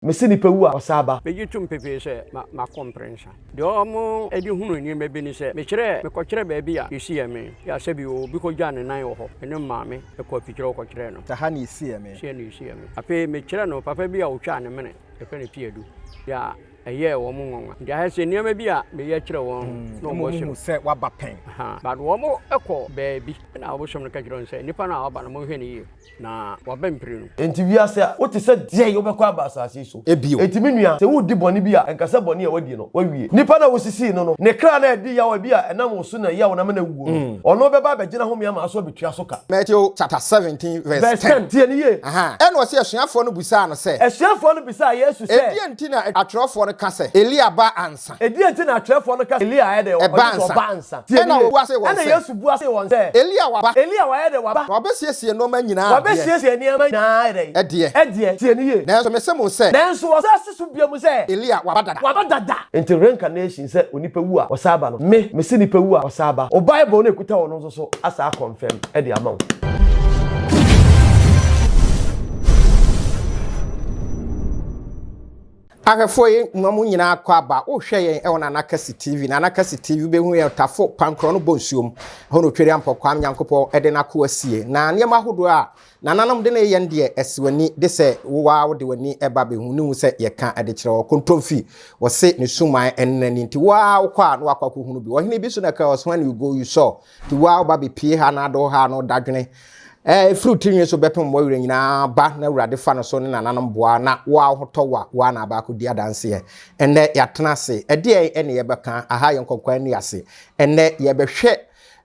Mese nipa wu a, ɔsan ba. Megye tom pefee sɛ makɔ mprɛnsa. Deɛ wɔde hunu nneɛma bi ne sɛ, mekyerɛɛ, mekɔkyerɛɛ baabi a yɛsiee me. Yɛ a sɛbi obi kɔgyaa ne nan wɔ hɔ. Me ne me maame kɔɔ afikyire hɔ kɔkyerɛɛ no. Sɛ ha na yɛsiee me. Sei na yɛsiee me. Afei mekyerɛɛ no papa bi a ɔtwaa ne mene, yɛfrɛ no Piadu. Deɛ a ɛyɛɛ wɔn nwanwa. Nti ayɛ sɛ nneɛma bi a meyɛ kyerɛ wɔn no, na wɔn hu sɛ waba pɛn. But wɔkɔ baabi na abosom no ka kyerɛ wɔn sɛ, nipa no a waba no, monhwɛ no yie. Na waba mprenu. Enti wiase a wote sɛ deɛn wobɛkɔ aba asase yi so? Bio. Enti me nua, sɛ woredi bɔne bi a, ɛnka sɛ bɔne a woadie no, woawie. Nipa no a wosisii no no, ne kra no a ɛdi yaw a ebia ɛnam wo so na ɛyaw no ama no awuo no, ɔno bɛba abɛgyina home ama aso abetua so ka. Matthew chapter 17 verse Verse 10. 10, tie no yie. Aha. Ɛnna ɔse asuafoɔ no bisaa no sɛ. Asuafoɔ no bisaa Yesu sɛ. Ɛdeɛn nti na atwerɛfoɔ no ka sɛ, Elia ba ansa? Ɛdeɛn nti na atwerɛfoɔ no ka sɛ Elia ayɛ dɛn? Ɛba Ɔgye sɛ ansa. ɔba ansa. Tie Ɛnna no yie. ɔbua see wɔn Ɛnna sɛ. Yesu bua see wɔn sɛ. Elia waba. Elia wayɛ dɛn? Waba. Na wabɛsiesie nnoɔma nyinaa deɛ. Wabɛsiesie nneɛma nyinaa ayɛ dɛn? Ɛdeɛ. Ɛdeɛ. Tie no yie. Nanso mese mo sɛ. Nanso ɔsan si so bio mu sɛ. Elia waba dada. Waba dada. Enti reincarnation, sɛ onipa wu a ɔsan ba no, me, mese nipa wu a ɔsan ba. Wo Bible no a ɛkuta wo no nso so asan akɔnfɛm de ama wo. Ahwɛfoɔ yi ma mo nyinaa kɔ aba wohwɛ yɛn ɛwɔ Nana Kasi TV Nana Kasi TV wobɛhu yɛn Tafo Pankorɔ no bɔ nsuom ɛhɔ na Otweri Ampɔ Kwame Nyankopɔn ɛde n'akoa sie na nneɛma ahodoɔ a nananom de ne yɛn deɛ ɛsi w'ani de sɛ wo ara wode w'ani ɛba bɛhu ne hu sɛ yɛka ɛde kyerɛ wɔ kontomfi wɔse ne suman ɛne n'ani nti wo ara wokɔ a na wakɔ akɔhunu bi ɔhene bi so na ɛka ɔse when you go you saw Nti wo a woba bepie ha na ado ha no dadwene eh, ɛfiri wo tirinwi so bɛpem mmɔ werɛ nyinaa ba na Awurade fa no so ne nananom boa na wo a wo ho tɔ wo a wo a na aba akɔdi adanseɛ. Ɛnnɛ yɛatena ase, ɛdeɛn ɛne yɛbɛka aha yɛn nkɔnkɔn ani ase. Ɛnnɛ yɛbɛhwɛ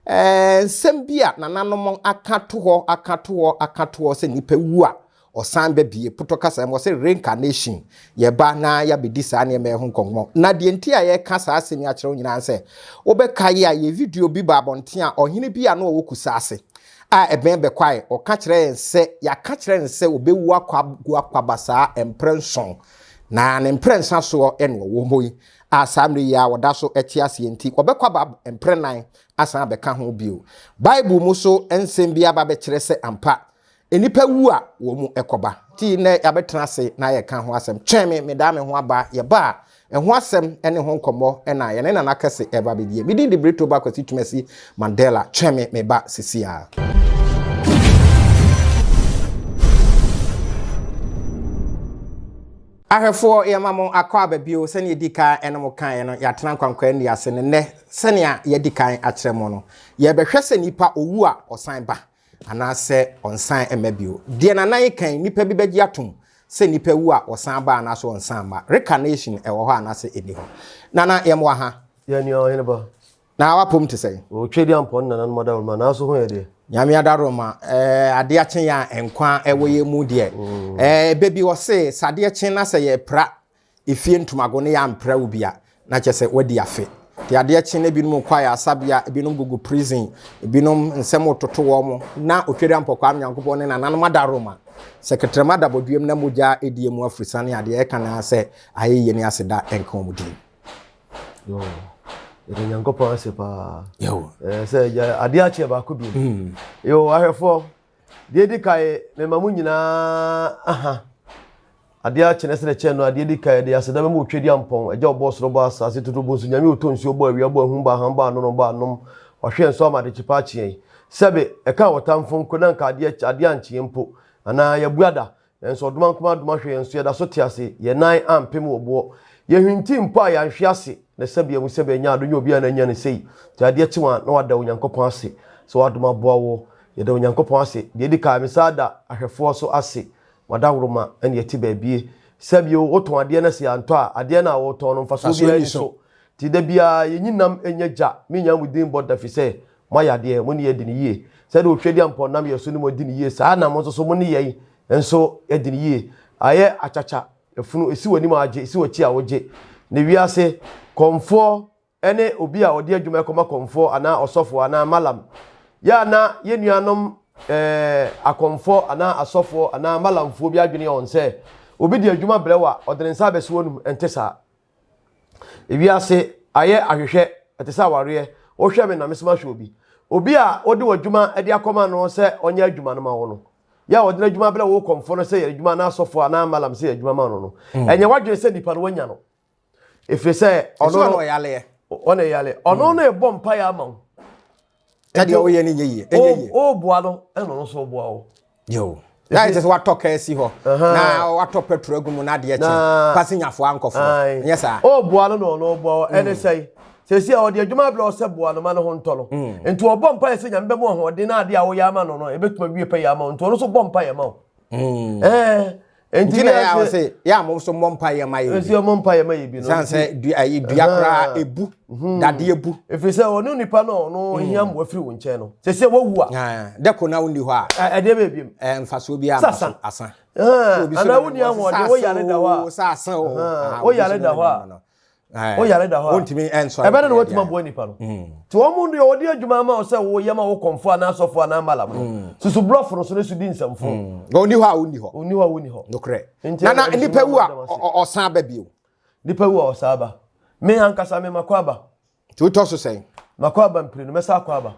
eh, nsɛm bi a nananom aka to hɔ, aka to hɔ, aka to hɔ sɛ nnipa wu a Ɔsan ba bie, potɔ kasa mu, ɔse reincarnation, yɛba na yɛabɛdi saa nneɛma yi ho nkɔmmɔ. Na deɛ nti a yɛreka saa asɛm yi akyerɛ wo nyinaa ne sɛ, wobɛkae a yɛ video bi baa abɔnten a ɔhene bi a na ɔwɔ Kusaase a ɛbɛn Bɛkwae, ɔka kyerɛɛ yɛn sɛ yɛaka kyerɛ no sɛ ɔbɛwu akɔ agu akɔaba saa mprɛ nson, na ne mprɛnsa soɔ na ɔwɔ hɔ yi a saa mmerɛ yi a ɔda so te aseɛ nti ɔbɛkɔ aba mprɛ nan asan abɛka ho bio. Bible mu so nsɛm bi aba abɛkyerɛ sɛ ampa Nnipa wu a, wɔn mu kɔba. Nti nnɛ yɛabɛtena ase na yɛreka ho asɛm. Twɛn me, medaa me ho aba. Yɛba a, ɛho asɛm ne ho nkɔmmɔ na yɛne Nana Kɛse reba abɛdie. Me din de Brito Ba Kwasi Twumasi Mandela. Twɛn me, meba seesei ara. Ahwɛfoɔ, yɛma mo akwaaba bio. Sɛnea yɛdi kan ne mo kaeɛ no, yɛatena nkwankwaa nnua ase, na nnɛ, sɛnea yɛadi kan akyerɛ mo no, yɛrebɛhwɛ sɛ nipa ɔwu a, ɔsan ba. anaasɛ ɔnsan mma bio. Deɛ Nana yi kan, nnipa bi bɛgye atom sɛ nnipa wu a wɔsan ba anaasɛ wɔnsan mma. Recarnation ɛwɔ hɔ anaasɛ ɛnni hɔ? Nana yɛmmoa ha. Yɛn nua ɔhene ba. Na w'apom te sɛn? O Twedeampɔn ne nananom adaworoma, nanso ho yɛ deɛ? Nyame adaworoma, eh, adeɛ akye yɛn a nkwa ɛwɔ yɛn mu deɛ. Eh, ɛbɛ bi wɔse, sɛ adeɛ kye na sɛ yɛpra efie ntomago no yɛ ampra wo bi a, na kyerɛ sɛ woadi afe. Nti adeɛ kye na ebinom kɔ ayaresabea, ebinom gugu prison, ebinom nsɛm retoto wɔn, na Otweriampɔ Kwame Nyankopɔn ne nananom adaworoma, sɛ kɛtrɛma da bɔdweam na mogya redi emu afurusane a, deɛ ɛka no ara sɛ ayɛyie ne aseda nka wɔn din. Yo, yɛda Nyankopɔn ase paa. Yo. Eh, sɛ adeɛ akye baako bi. Yo, ahwɛfoɔ, Deɛ ɛdi kan, mema mo nyinaa aha. Adeɛ akye na ɛsɛ kyɛn no, adeɛ ɛdi kan, yɛde aseda bɛma Otwedeampɔn, Agya ɔbɔɔ soro bɔɔ asase, tutu bo nso, Nyame ɔtɔ nsuo bɔ awia bɔ ahum bɔ aham bɔ anono bɔ anom, ɔhwe yɛn so ama adekye pa akye yɛn. Sɛbe, ɛka ɔtamfo nko na anka adeɛ adeɛ ankye yɛn mpo, anaa yɛabua da, Nanso ɔdomankoma adom ahwɛ yɛn so, yɛda so te ase, yɛn nan ampem wɔ boɔ. Yɛhwintii mpo a yɛanhwe ase, na sɛbea mu sɛbea nya adom nyɛ obiara na anya no sei. Nti adeɛ kye wo a, na wada Onyankopɔn ase sɛ w'adom aboa woɔ. Yɛda Onyankopɔn ase. Deɛ ɛdi kan, mesan da ahwɛfoɔ so ase, mo adaworoma na yɛte baabie. Sɛbio, wotɔn adeɛ na sɛ yɛantɔ a, adeɛ no a wotɔn no mfasoɔ biara nni so. Nti da biara yɛnyi nam nyɛ gya, mennya mo din bɔ da firi sɛ Moayɛ adeɛ, mo ne yɛn adi no yie. Sɛdeɛ Otwedeampɔn nam yɛn so ne mo adi no yie, saa ara na mo nso so mo ne yɛn nso adi no yie. Ayɛ akyakya, efunu, esi w'anim a agye, esi w'akyi a wogye. Ne wiase, kɔmfoɔ ne obi a ɔde adwuma rekɔma kɔmfoɔ anaa ɔsɔfoɔ anaa malam. Yɛ a na yɛn nuanom eh, akɔmfoɔ anaa asɔfoɔ anaa malamfoɔ bi adwene yɛ wɔn sɛ obi de adwuma brɛ wo a, ɔde ne nsa abɛsi w'anum. Ɛnte saa. Ewiase ayɛ ahwehwɛ, ɛte sɛ awareɛ. Wohwɛ me na me nso mahwɛ obi. Obi a wode w'adwuma de akɔma no sɛ ɔnyɛ adwuma no ma wo no, Yɛ a ɔde n'adwuma brɛ wo kɔmfoɔ no sɛ yɛ adwuma anaa asɔfoɔ anaa malam sɛ yɛ adwuma ma no no, ɛnyɛ w'adwene sɛ nipa no wanya no. Ɛfiri sɛ ɔno no no ɔyaleɛ. Ɔna ɛyale. Ɔno no ɛbɔ mpaeɛ ama wo. Sɛdeɛ woyɛ no nyɛ yie. Ɛnyɛ yie. Ɔboa no ɛna ɔno nso ɔboa wo. Yo. Na ɛsɛ sɛ watɔ kaa si hɔ. Na watɔ petrol agu mu na adeɛ kye. Pasenyafoɔ ankɔfoɔ. Nyɛ saa. Ɔboa no na ɔno ɔboa wo. Ɛne sɛe. Sɛsi a ɔde adwuma abrɛ wo sɛ boa no ma ne ho ntɔ no. Nti ɔbɔ mpaeɛ sɛ Nyame bɛma ahoɔden na adeɛ a woyɛ ama no no ɛbɛtumi awie pɛyɛ ama wo. Nti ɔno nso bɔ mpaeɛ ma wo. Ɛɛ. Nti na yɛ a wɔsɛ yɛ a mo nso mmɔ mpaeɛ ma yɛ bi. Nti ɔmmɔ mpaeɛ ma yɛ bi no. San sɛ dua ayi dua koraa ebu dadeɛ bu. Ɛfiri sɛ ɔne nipa no ɔno hia mmoa firi wo nkyɛn no. Sɛsi a wawu a. Dɛko na wonni hɔ a. Ɛdeɛ bɛyɛ biem. Mfasoɔ biara mma so asa. Anaa wonni ahoɔden woyare da hɔ a. Sɛ asa o. Woyare da hɔ a. Woyare da hɔ a. Wontumi nsɔre. Ɛbɛdɛ na woatumi aboa nipa no. Nti wɔn mu deɛ wɔde adwuma ama wo sɛ woyɛ ma wo kɔmfo anaa asɔfo anaa malam no. Susu blɔfo no so ne so di nsɛmfo. Onni hɔ a wonni hɔ. Onni hɔ a wonni hɔ. Nokorɛ. Na na nipa wu a ɔsan ba bio. Nipa wu a ɔsan ba. Me ankasa me makɔ aba. Nti wotɔ so sɛn? Makɔ aba mprenu, mɛsa akɔ aba.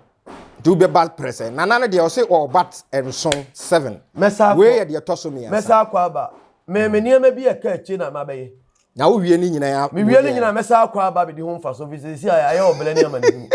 Nti wobɛba prɛ sɛn? Nana no deɛ ɔse ɔba nson, seven. Mɛsa akɔ. Wei yɛ deɛ ɛtɔ so mmiɛnsa. Mɛsa akɔ aba. Me me nneɛma bi a ɛka akyire na mabɛyɛ. Na wowie ne nyinaa. Mewie ne nyinaa mɛsa akɔ aba abɛdi ho mfaso fi sɛ sɛ ayɛ ɔbrɛ ne amanehunu.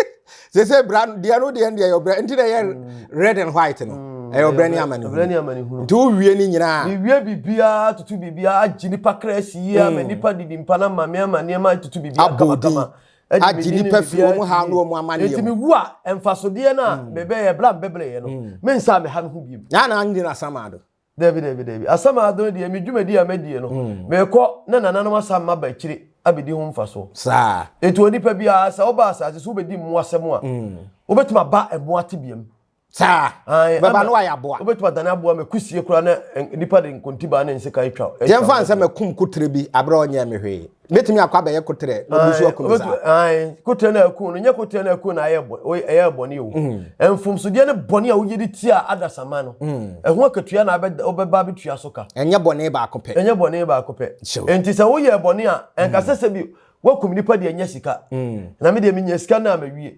Sɛ sɛ bra deɛ no deɛ deɛ ɛyɛ ɔbrɛ nti na ɛyɛ red and white no. Ɛyɛ ɔbrɛ ne amanehunu. Ɔbrɛ ne amanehunu. Nti wowie ne nyinaa. Mewie biribiara tutu biribiara agye nipa kra asi yie ama nipa didi mpa na ma me ama nneɛma tutu biribiara kamakama. Agye nipa firi wɔn haw ne wɔn amanneɛ mu. Nti mewu a mfasodeɛ no a mebɛyɛ bra mebɛbrɛeɛ no mensa meha me ho bio. Na na ndi na samado. Dabi, dabi, dabi. Asɛm a adoro deɛ, me dwumadi a madie no, mm. mekɔ na nananom asan maba akyire abɛdi ho mfasoɔ. Saa. Enti onipa biara sɛ woba asase so wobɛdi mmoa asɛm a, mm. wobɛtumi aba mmoa tebea mu. Saa. Bɛba no ayɛ aboa. Wobɛtumi adane aboa ma kusie koraa na nipa de nkontibaa ne nseka atwa. Yɛmfa nsɛ makum kotere bi aberɛ ɔnyɛ me hwee. Mɛtumi akɔ abɛyɛ koterɛ na obi nso aku me saa. Koterɛ na aku no, nyɛ koterɛ na aku na ɛyɛ bɔne o. Mm. Mfomsodeɛ ne bɔne a woyɛ de tia adasamma no, mm. ɛho akatua na wobɛba abɛtua so ka. Ɛnyɛ bɔne baako pɛ. Ɛnyɛ bɔne baako pɛ. Enti sɛ woyɛ bɔne a, ɛnka sɛ sɛ bi woakum nipa deɛ nyɛ sika. Mm. Na me deɛ menya sika no a mawie.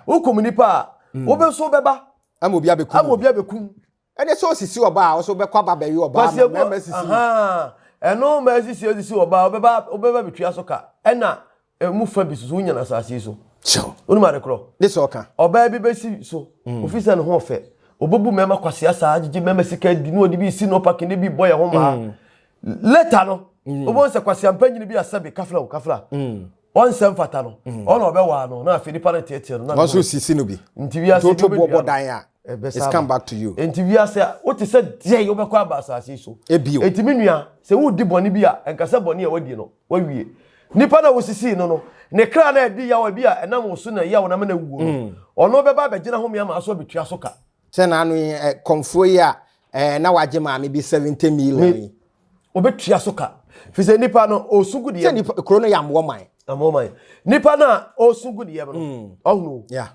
Wokum nipa a, wobɛso bɛba. Ama obi abɛkum. Ama obi abɛkum. Ɛne sɛ osisi ɔbaa a ɔsɛ wobɛkɔ aba bɛwe ɔbaa ma mmarima sisi. Ɛno mmaa sisi osisi ɔbaa wobɛba wobɛba bɛtua so ka ɛna emu fa bi soso wonya no asase yi so. Wonim ade korɔ? De sɛ ɔka. Ɔbaa bi bɛsi so mm. ofi sɛ ne ho ɔfɛ ɔbɛbu mmarima kwasea saa gyegye mmarima sika di ne ɔde bi si no paki ne bi bɔ yɛ ho maa. Mm. Later no mm. wobɛhu sɛ kwasea mpanyini bi asɛbe kafla o kafla. Ɔnsɛ mfata no, mm. ɔna ɔbɛwaa no, na afei nipa no teɛteɛ no. Na ɔnso sisi no bi. Nti wiase bi bɛdua no. dan a, it's come back to you. Nti wiase a, wote sɛ deɛ yi wobɛkɔ aba asase yi so. Ebio. Nti me nua, sɛ wodi bɔne bi a, ɛnka sɛ bɔne a wadi no, wawie. Nipa na wosisii no no, ne kra na ɛdi yaw ebi a ɛnam wo so na yaw na ama no awuo no, mm. ɔno bɛba abɛgyina home ama aso abetua so ka. Sɛ n'ano yi, kɔmfoɔ yi a, na wagye maame bi 70 million yi. Obetua so ka. Fi sɛ nipa no ɔresu gu ne yam. Sɛ nipa kuro no yɛ amoɔ man. Amoɔ man. Nipa no a ɔresu gu ne yam no. Mm. Ɔhunu. Yeah.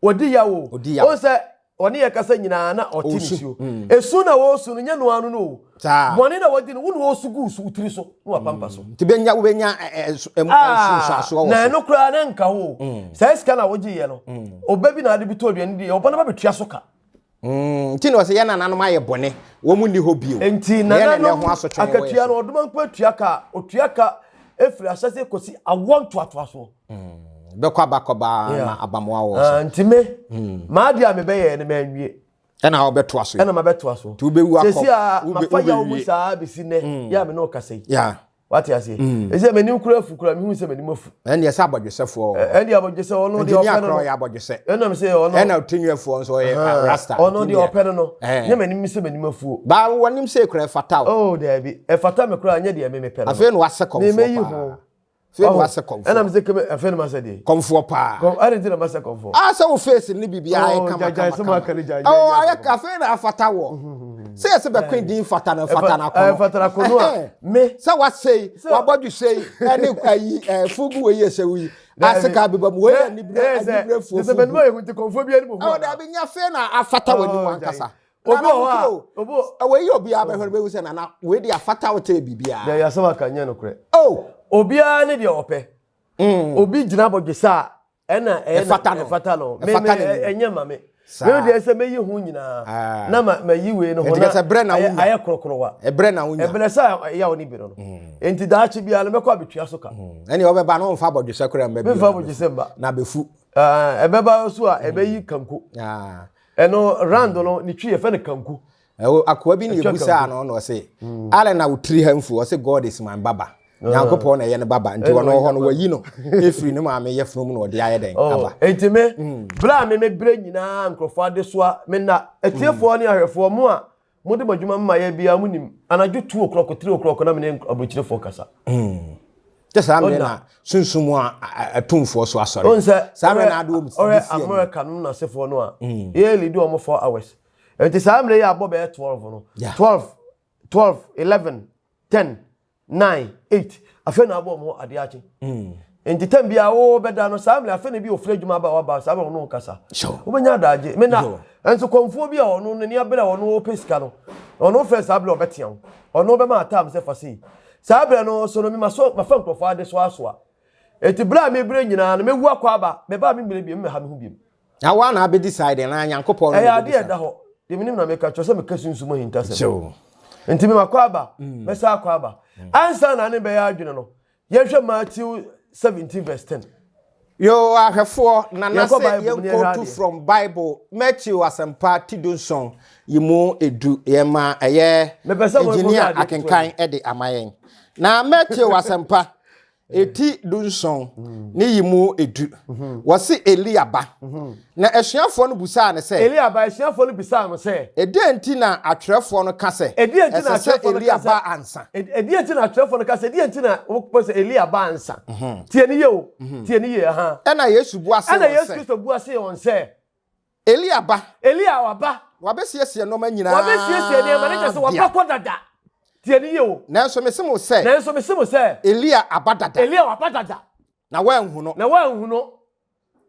Ɔdi yaw o. Ɔdi yaw. Ɔn sɛ ɔne yɛ kasa nyinaa na ɔte ne suo. Mm. Esu na wɔresu no nyɛ noa no no o. Saa. Bɔne na wɔdi no wo na wɔresu gu so tiri so na wapampa so. Nti bɛnya wobɛnya nsuansoɔ wɔ so. Na ɛno koraa na nka ho. Mm. Saa sika na wogye yɛ no. Ɔba bi na ade bi tɔ aduane di yɛ ɔba no ba bɛtua so ka. Mm, nti na ɔsɛ yɛ nananom ayɛ bɔne, wɔn mu nni hɔ bio. Nti nananom akatua no ɔdoma nko atua ka, otua ka efiri ahyɛse kɔsi awoɔ ntoatoasoɔ. Mm, bɛkɔ abakɔba na abamoa wɔ so. Ah, nti me, mm. maa a mebɛyɛ no manwie. Ɛna wɔbɛtoa so. Ɛna mabɛtoa so. Nti wobɛwu akɔ. Sɛsi a mafa yaw mu saa bɛsi nnɛ, mm. yɛ a me ne ɔkasa yi. Yeah. Wate aseɛ? Mm. Ɛsɛ m'anim kura afu kura mehu sɛ m'anim afu. Ɛndeɛ sɛ abɔdwesɛfoɔ. Ɛndeɛ abɔdwesɛ ɔno deɛ ɔpɛ no no. Ɔyɛ abɔdwesɛ. Ɛnam sɛ ɔno. Ɛna otinwiɛfoɔ nso ɔyɛ rasta. Ɔno deɛ ɔpɛ no no. Nyɛ m'anim sɛ m'anim afuo. Baa w'anim sɛ kura ɛfata o. Oh daabi ɛfata me koraa nyɛ deɛ me mepɛ no. Afei na wasɛ kɔmfoɔ paa. Meyi ho. Afei na wasɛ kɔmfoɔ. Ɛnam sɛ kɛmɛ afei na masɛ deɛ. Kɔmfoɔ paa. Kɔm ɛna nti na masɛ kɔmfoɔ. Ah sɛ wo face ne biribi ayɛ kama kama kama. Oh ayɛ afei na afata wɔ. Sɛ yɛsɛ bɛko din fata no fata no akɔnɔ. Fata no akɔnɔ a me. Sɛ wasɛi wabɔdwe sɛi ɛne ayi fugu wei yɛ sɛ wei aseka beba mu wei yɛ anibere aniberefoɔ fugu. Sɛ bɛnum ayɛ nti kɔmfoɔ bi anim hu. Ɛwɔ dabi nya afei na afata wɔ anim ankasa. Obi wɔ hɔ a obi wei yɛ obiara bɛhwɛ no bɛhu sɛ nana wei de afata wo tɛ biribiara. Deɛ yɛasɛm aka nyɛ nokorɛ. Oh. Obiara ne deɛ ɔpɛ. Obi gyina abɔdwesɛ a ɛna ɛyɛ ɛfata no ɛfata no me me ɛnyɛ ma me. Me deɛ sɛ mɛyi ho nyinaa na ma mayi wei no ho na ayɛ korokorowa. Ɛbrɛ na wonya. Ɛbrɛ sɛ ɛyaw ne bi no no. Nti daakye biara no mɛkɔ abɛtua so ka. Ɛnni ɔbɛba no ɔmfa abɔdwesɛ koraa mma bio. Memfa abɔdwesɛ mma. Na bɛfu. Ɛbɛba so a ɛbɛyi kanko. Ɛno round no ne twi yɛfɛ no kanko. Ɛwɔ akoa bi na ebusaa no na ɔse alɛ na wo tiri ha mfu ɔse God is my baba. Nyankopɔn na ɛyɛ ne baba nti ɔno hɔ no wayi no efiri ne maame yɛfunu mu na ɔde ayɛ dɛn oh, aba. Nti me mm. bere a me me bere nyinaa nkurɔfoɔ adesoa me nna atiefoɔ ne ahwɛfoɔ mo a mode mo adwuma mma yɛ biara mo nim anadwo 2 o'clock 3 o'clock na me ne aburokyerefoɔ kasa. Mm. Kyɛ saa mmerɛ na sunsum a atumfoɔ so asɔre. Saa mmerɛ na ade wɔn ɔrɛ America no n'asefoɔ no a mm. yɛ lead wɔn 4 hours. Nti saa mmerɛ yi abɔ bɛyɛ 12 no 12 12 11 10 9 8 afei na abɔ wɔn adeɛ akye. Mm. Nti tɛm bia wo bɛda no saa mmerɛ afei na bi ofiri adwuma aba waba saa mmerɛ ɔno kasa. Wobɛnya adagye. Me na nso kɔmfoɔ bi a ɔno n'ani abere a ɔno ɔpɛ sika no ɔno fɛ saa berɛ ɔbɛtea wo. Ɔno bɛma atam sɛ fa sei. Saa berɛ no so no mema so mafa nkurɔfoɔ ade so asoa. Enti berɛ a mebrɛ nyinaa no mɛwu akɔ aba meba a memmerɛ bio memmɛha me ho bio. Na woa na abɛ decide anaa Nyankopɔn no na Ɛyɛ adeɛ ɛda hɔ. Deɛ menim na meka kyerɛ sɛ meka sunsum ahintasɛm. Nti me makɔ aba, mm. mɛsa akɔ aba. Mm. Ansa na ne bɛyɛ adwene no, yɛhwɛ Matthew 17 verse 10. Yo ahwɛfoɔ nana sɛ yɛnkɔtu from Bible Matthew asɛmpa ti dunson yi mu edu yɛma ɛyɛ engineer akenkan de ama yɛn. Na Matthew asɛmpa Eti dunson ne yi mu edu. Wɔse Elia ba. Na asuafoɔ no busaa no sɛ. Elia ba, asuafoɔ no bisaa no sɛ. Ɛdeɛn nti na atwerɛfoɔ no ka sɛ. Ɛdeɛn nti na ɛsɛ sɛ atwerɛfoɔ no Elia ka sɛ. ba ansa? Ɛdeɛn nti na atwerɛfoɔ no ka sɛ, ɛdeɛn nti na wopɛ sɛ Elia ba ansa? Tie no yie o, tie no yie, aha. Ɛnna Yesu bua see Ɛnna wɔn Yesu sɛ. Kristo bua see wɔn sɛ. Elia ba. Elia waba. Wabɛsiesie nneɛma nyinaa. Wabɛsiesie nneɛma ne kyɛ sɛ waba kɔ dada. Tie ne yie o. Nanso mese mo sɛ. Nanso mese mo sɛ. Elia aba dada. Elia waba dada. Na wɔanhu no. Na wɔanhu no.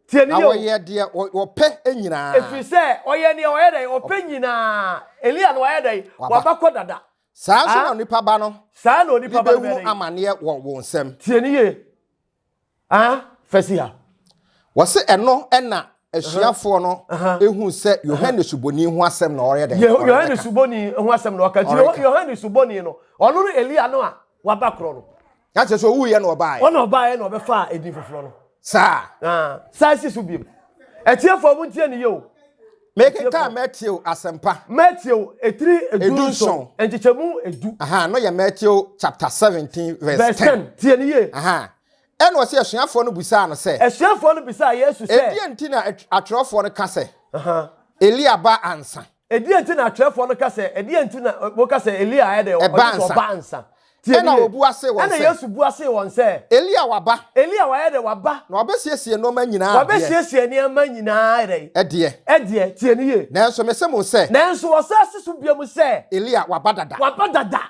Tie ne yie o. Na wɔyɛ deɛ wɔpɛ nyinaa. Ɛfiri sɛ ɔyɛ deɛ ɔyɛ dɛn ɔpɛ nyinaa. Elia no wayɛ dɛn waba kɔ dada. Saa nso na onipa ba no. Saa na onipa ba no bɛhunu amaneɛ wɔ wɔn nsam. Tie ne yie. Ah, fɛsi ha. Wɔse ɛno na asuafoɔ no ehu sɛ Yohane Suboni ho asɛm na ɔreyɛ dɛn? Yohane Suboni ho asɛm na ɔka. Nti Yohane Suboni no, ɔno no Elia no a waba korɔ no. Na kyerɛ sɛ owuiɛ na ɔbaeɛ. Ɔna ɔbaeɛ na ɔbɛfaa edin foforɔ no. Saa. Ah, saa si so biem. Atiefoɔ mo ntie ne yie o. Mekenkan Mateo asɛmpa. Mateo etiri edunson nkyekyɛmu edu. Aha, no yɛ Mateo chapter 17 verse 10. Tie ne yie. Aha. Ɛna ɔsɛ asuafoɔ no bisaa no sɛ. Asuafoɔ no bisaa Yesu sɛ. Ɛdeɛn nti na atwerɛfoɔ no ka sɛ. Elia ba ansa. Ɛdeɛn nti na atwerɛfoɔ no ka sɛ, ɛdeɛn nti na wɔka sɛ Elia ayɛ dɛ, Ɛba ansa. ɔba ansa. Ɛna ɔbua see wɔn sɛ. Ɛna Yesu bua see wɔn sɛ. Elia waba. Elia wayɛ dɛ, waba. Na wabɛsiesie nneɛma nyinaa deɛ. Wabɛsiesie nneɛma nyinaa dɛ. Ɛdeɛ. Ɛdeɛ, tie no yie. Nanso mese mo sɛ. Nanso ɔsan si so bio sɛ. Elia waba dada. Waba dada.